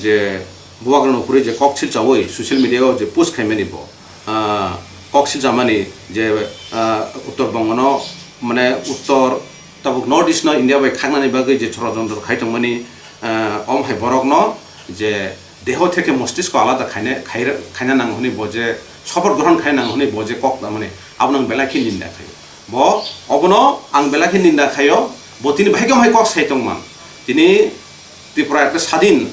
je bubagrano phuri je kok silchaui social media o je post khaimani bo, ah, kok silchamani je, ah, Uttor Bongono, mane Uttor tabuk North East no India bai khaknani bagwi je chorojontro khai tongmani, ah, om hai borokno je deho theke mostisko alada khaina, khaira-, khaina nango hwnwi bo je sopoth grohon khaina nango hwnwi bo je kok lamani abono ang belai khe ninda khaio. Bo obono ang belai khe ninda khaio, bo tini bahai khe hai kok sai tongman. Tini Tripura ekta sadin,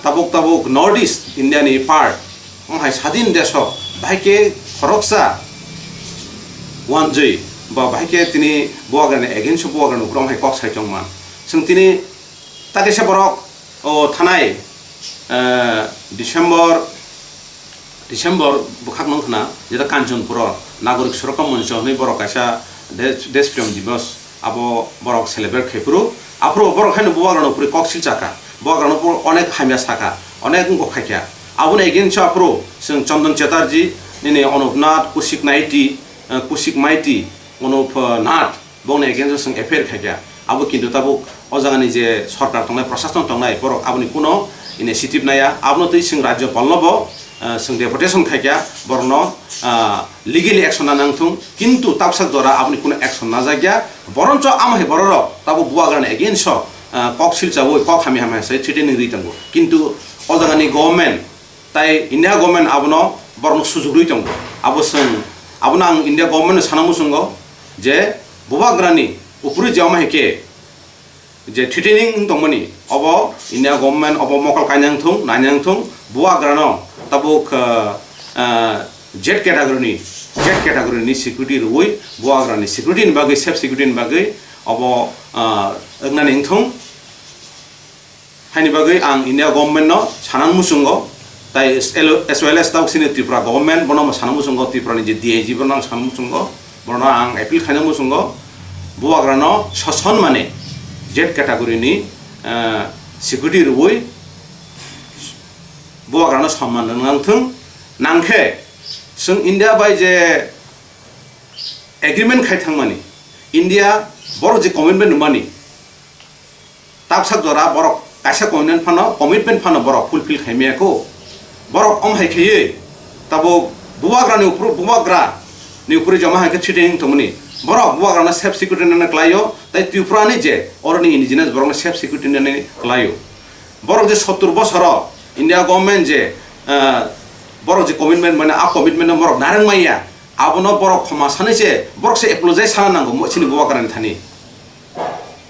tabuk tabuk North East India ni part, omo hai sadin deso bahai khe khoroksa wanjwi ba bahai khe tini bubagrani against o bubagrani ukulok hai kok sai tongman. Chwng tini ta kaisa borok o thanai, eh, December, December bwkhak nung khna, jeta Kanchanpur o Nagorik Surakha Moncho hwnwi borok kaisa de-, Desh Prem Divas abo borok celebrate khai phuru, aphuru borok haino bubagrano phuri kok silchakha, bubagrano phuru onek hamya sakha, onek wngkok khaikha. Aboni against o aphuru chwng Chandan Chatterjee, nini Anup Nath, Kushik Naiti, eh, Kushik Maiti, Anup, eh, Nath, bongni against o chwng F I R khaikha. Abo kintu tabuk o jagani je sorkar tongnai, prashason tongnai, borok aboni kuno initiative naya. Abono twi chwng Rajyapalno bo, ah, chwng deputation khaikha, borokno, ah, legally action na nangthung, kintu tabsak jora aboni kuno action najakya. Boroncho amo hai bororok tabuk bubagrani against o, ah, kok silchaui, kok hamya hamya sai threatening rwi tongo. Kintu o jagani government, tai India government abono borokno sujuk rwi tongo. Abo chwng, abono ang India government no sana muchungo je bubagrani uphuri je omo hai khe je threatening wng tongmani, obo India government obo mokol kainang thung, nainang thung, bubagrano tabuk, ah, ah, Z category ni, Z category ni security rwui bubagrani security ni bagwi, self security ni bagwi obo, ah, wngnani wng thung. Haini bagwi ang India government no sana muchungo, tai as, as well as tabuk sini Tripura government bono bo sana muchungo, Tripura ni je D I G bono ang sana muchungo, bono ang appeal khaina muchungo, bubagrano sason mane Z category ni, eh, security rwui bubagrano samman rwna nangthung. Nangkhe chwng India bai je agreement khai thangmani, India borok je commitment rwmani, tabsak jora borok kaisa commitment phano, commitment phano borok fulfill khaimaya kho. Borok om hai khaiwi tabuk bubagrani uphuru, bubagrani uphuru joma hai khe threatening tongmani. Borok bubagrano self security nana klaio, tai Tripura ni je oroni indigenous borokno self security nani klaio. Borok je sottur bosoro India government je, ah, borok je commitment mane, a commitment no borok narwk maya, abono borok khoma sanwi se, borok se apologize sana nango mo-, chini bubagrani thani.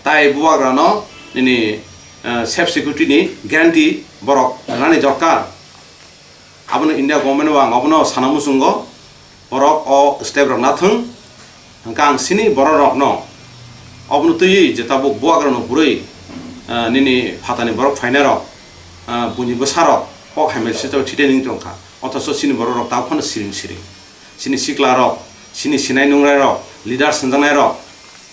Tai bubagrano nini, eh, self security ni guarantee borok rwnani dorkar. Abono India government o ang abono sana muchungo, borok o step rok nathung. Hwnkhe ang sini borok rokno obono twiwi je tabuk bubagrano bwrwi, eh, nini phatani borok phainai rok, eh, buini bwsa rok kok hamya se thite ning tongkha. Othocho sini borok rok tabuk phano siring siring. Chini sikla rok, chini sinai nungrai rok, leader swnjaknai rok,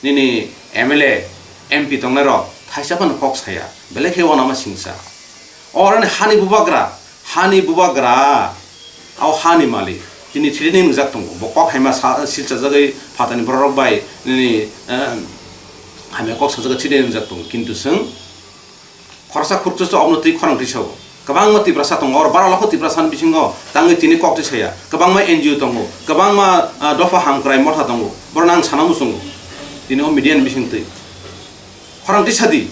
nini M L A, M P tongnai rok thaisa phano kok saya, belai khe uanama singsa. Oroni hani bubagra, hani bubagra, o hani malik, tini thini nungjak tongo. Bo kok haima sa-, silchajagwi phatani borok rok bai nini, eh, hamya kok sajagwi thini nungjak tongo. Kintu chwng khoroksa khoroksa se obono twi khorang twi sao. Kwbangma Tiprasa tongo, oro bara lakho Tiprasa ni bisingo tangwi tini kok twi saya. Kwbangma N G O tongo, kwbangma, ah, dopha hamkrai motha tongo. Borokno ang sana muchungo. Tini o media ni bising twi khorang twi sadi.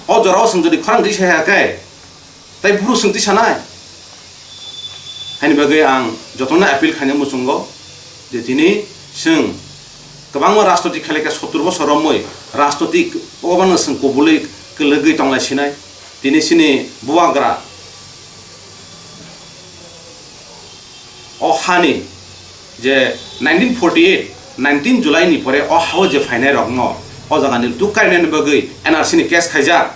O jora o chwng jodi khorang twi saya khe, tai buphuru chwng twi sanai. Haini bagwi ang jotono appeal khaina muchungo je tini chwng kwbangma rajniti khailai kha, sottur bosor romwi rajniti obono chwng kubulwi kwlwgwi tonglai sinai. Tini chini bubagra o hani je nineteen forty eight, nineteen July ni pore o hao je phainai rokno o jaga ni duk kainani bagwi N R C ni case khaijak.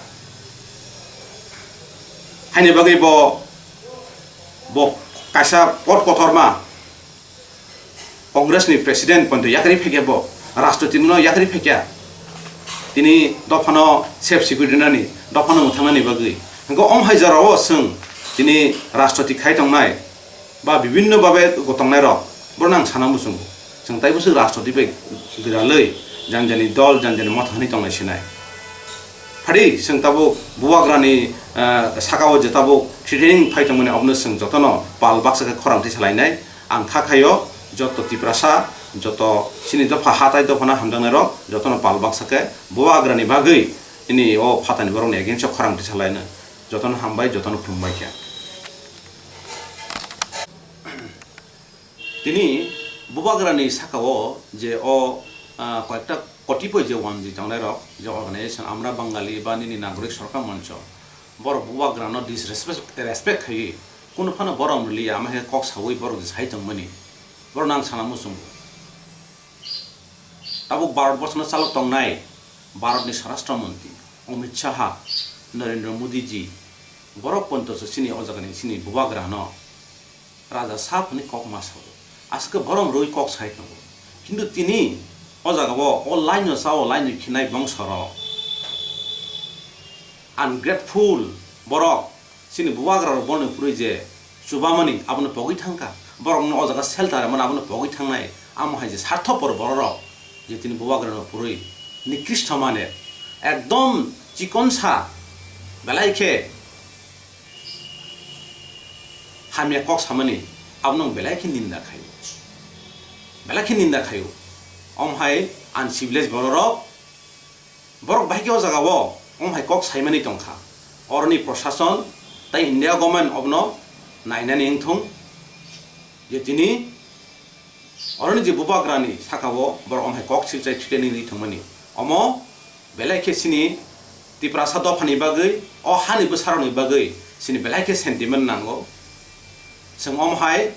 Haini bagwi bo, bo kaisa kot kotorma Congress ni president poito yakarwi phaikha, bo rashtrapati no yakarwi phaikha. Tini dophano self security nani, dophano mwthangnani bagwi. Hwnkhe om hai jorao chwng tini rashtrapati khai tongnai ba bibinno babe tongnai rok, borokno ang sana muchungo. Chwng taibo se rashtrapati bai gwralwi jani jani dol, jani jani motha hwnwi tongnai sinai. Phadi chwng tabuk bubagrani, ah, sakao je tabuk threatening phai tongmani, obono chwng jotono pal baksa khe khorang twi salainai. Ang kha khaio joto Tiprasa, joto chini dopha hatai dophano hamjaknairok jotono pal baksa khe bubagrani bagwi nini o phatani borokni against o khorang twi salainai. Jotono hambai, jotono khulumbai khe. Tini bubagrani sakao je o, ah, koyekta kotipoi je wanjwi tongnairok, je organization Amra Bangali ba nini Nagorik Sorkar Moncho, borok bubagrano disrespect, respect khaiwi kunu phano borom rwliya, ama khe kok saui borok je sai tongmani, borokno ang sana muchungo. Tabuk Bharat borsano chalok tongnai Bharatni Swarashtra Montri Amit Shah, Narendra Modi ji, borok ponto se chini o jagani chini bubagrano raja sap hwnwi kok ma sao. Aske borom rwi kok sai tongo. Kintu tini o jaga o, o line no sao, line no khinai bongso rok. Ungrateful borok, chini bubagra rok bono purui je chubamani abono pogwi thangkha. Borok no o jaga shelter mani abono pogwi thangnai. Amo hai je sarthopor borok rok je tini bubagra no purui nikristo mane ekdom chikonsa belai khe hamya kok samani abono belai khe ninda khaio, belai khe ninda khaio. Om hai uncivilized borok rok, borok bahai khe o jaga o om hai kok saimani tongkha. Oroni prosason tai India government obono nainani wngthung je tini oroni je bubagrani saka o borok om hai kok silchai thikani ri thangmani. Omo belai khe chini Tiprasa dophani bagwi, o hani bwsarokni bagwi chini belai khe sentiment nango. Chwng omo hai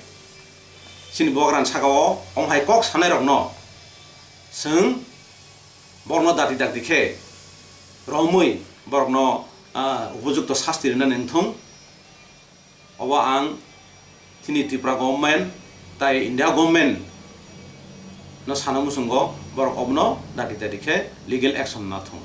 chini bubagrani saka o om hai kok sanairokno chwng borokno dakti dakti khe romwi borokno, ah, upojukto sasti rwna nangthung. Obo ang chini Tripura government tai India government no sana muchungo borok obono dakti dakti khe legal action nathung.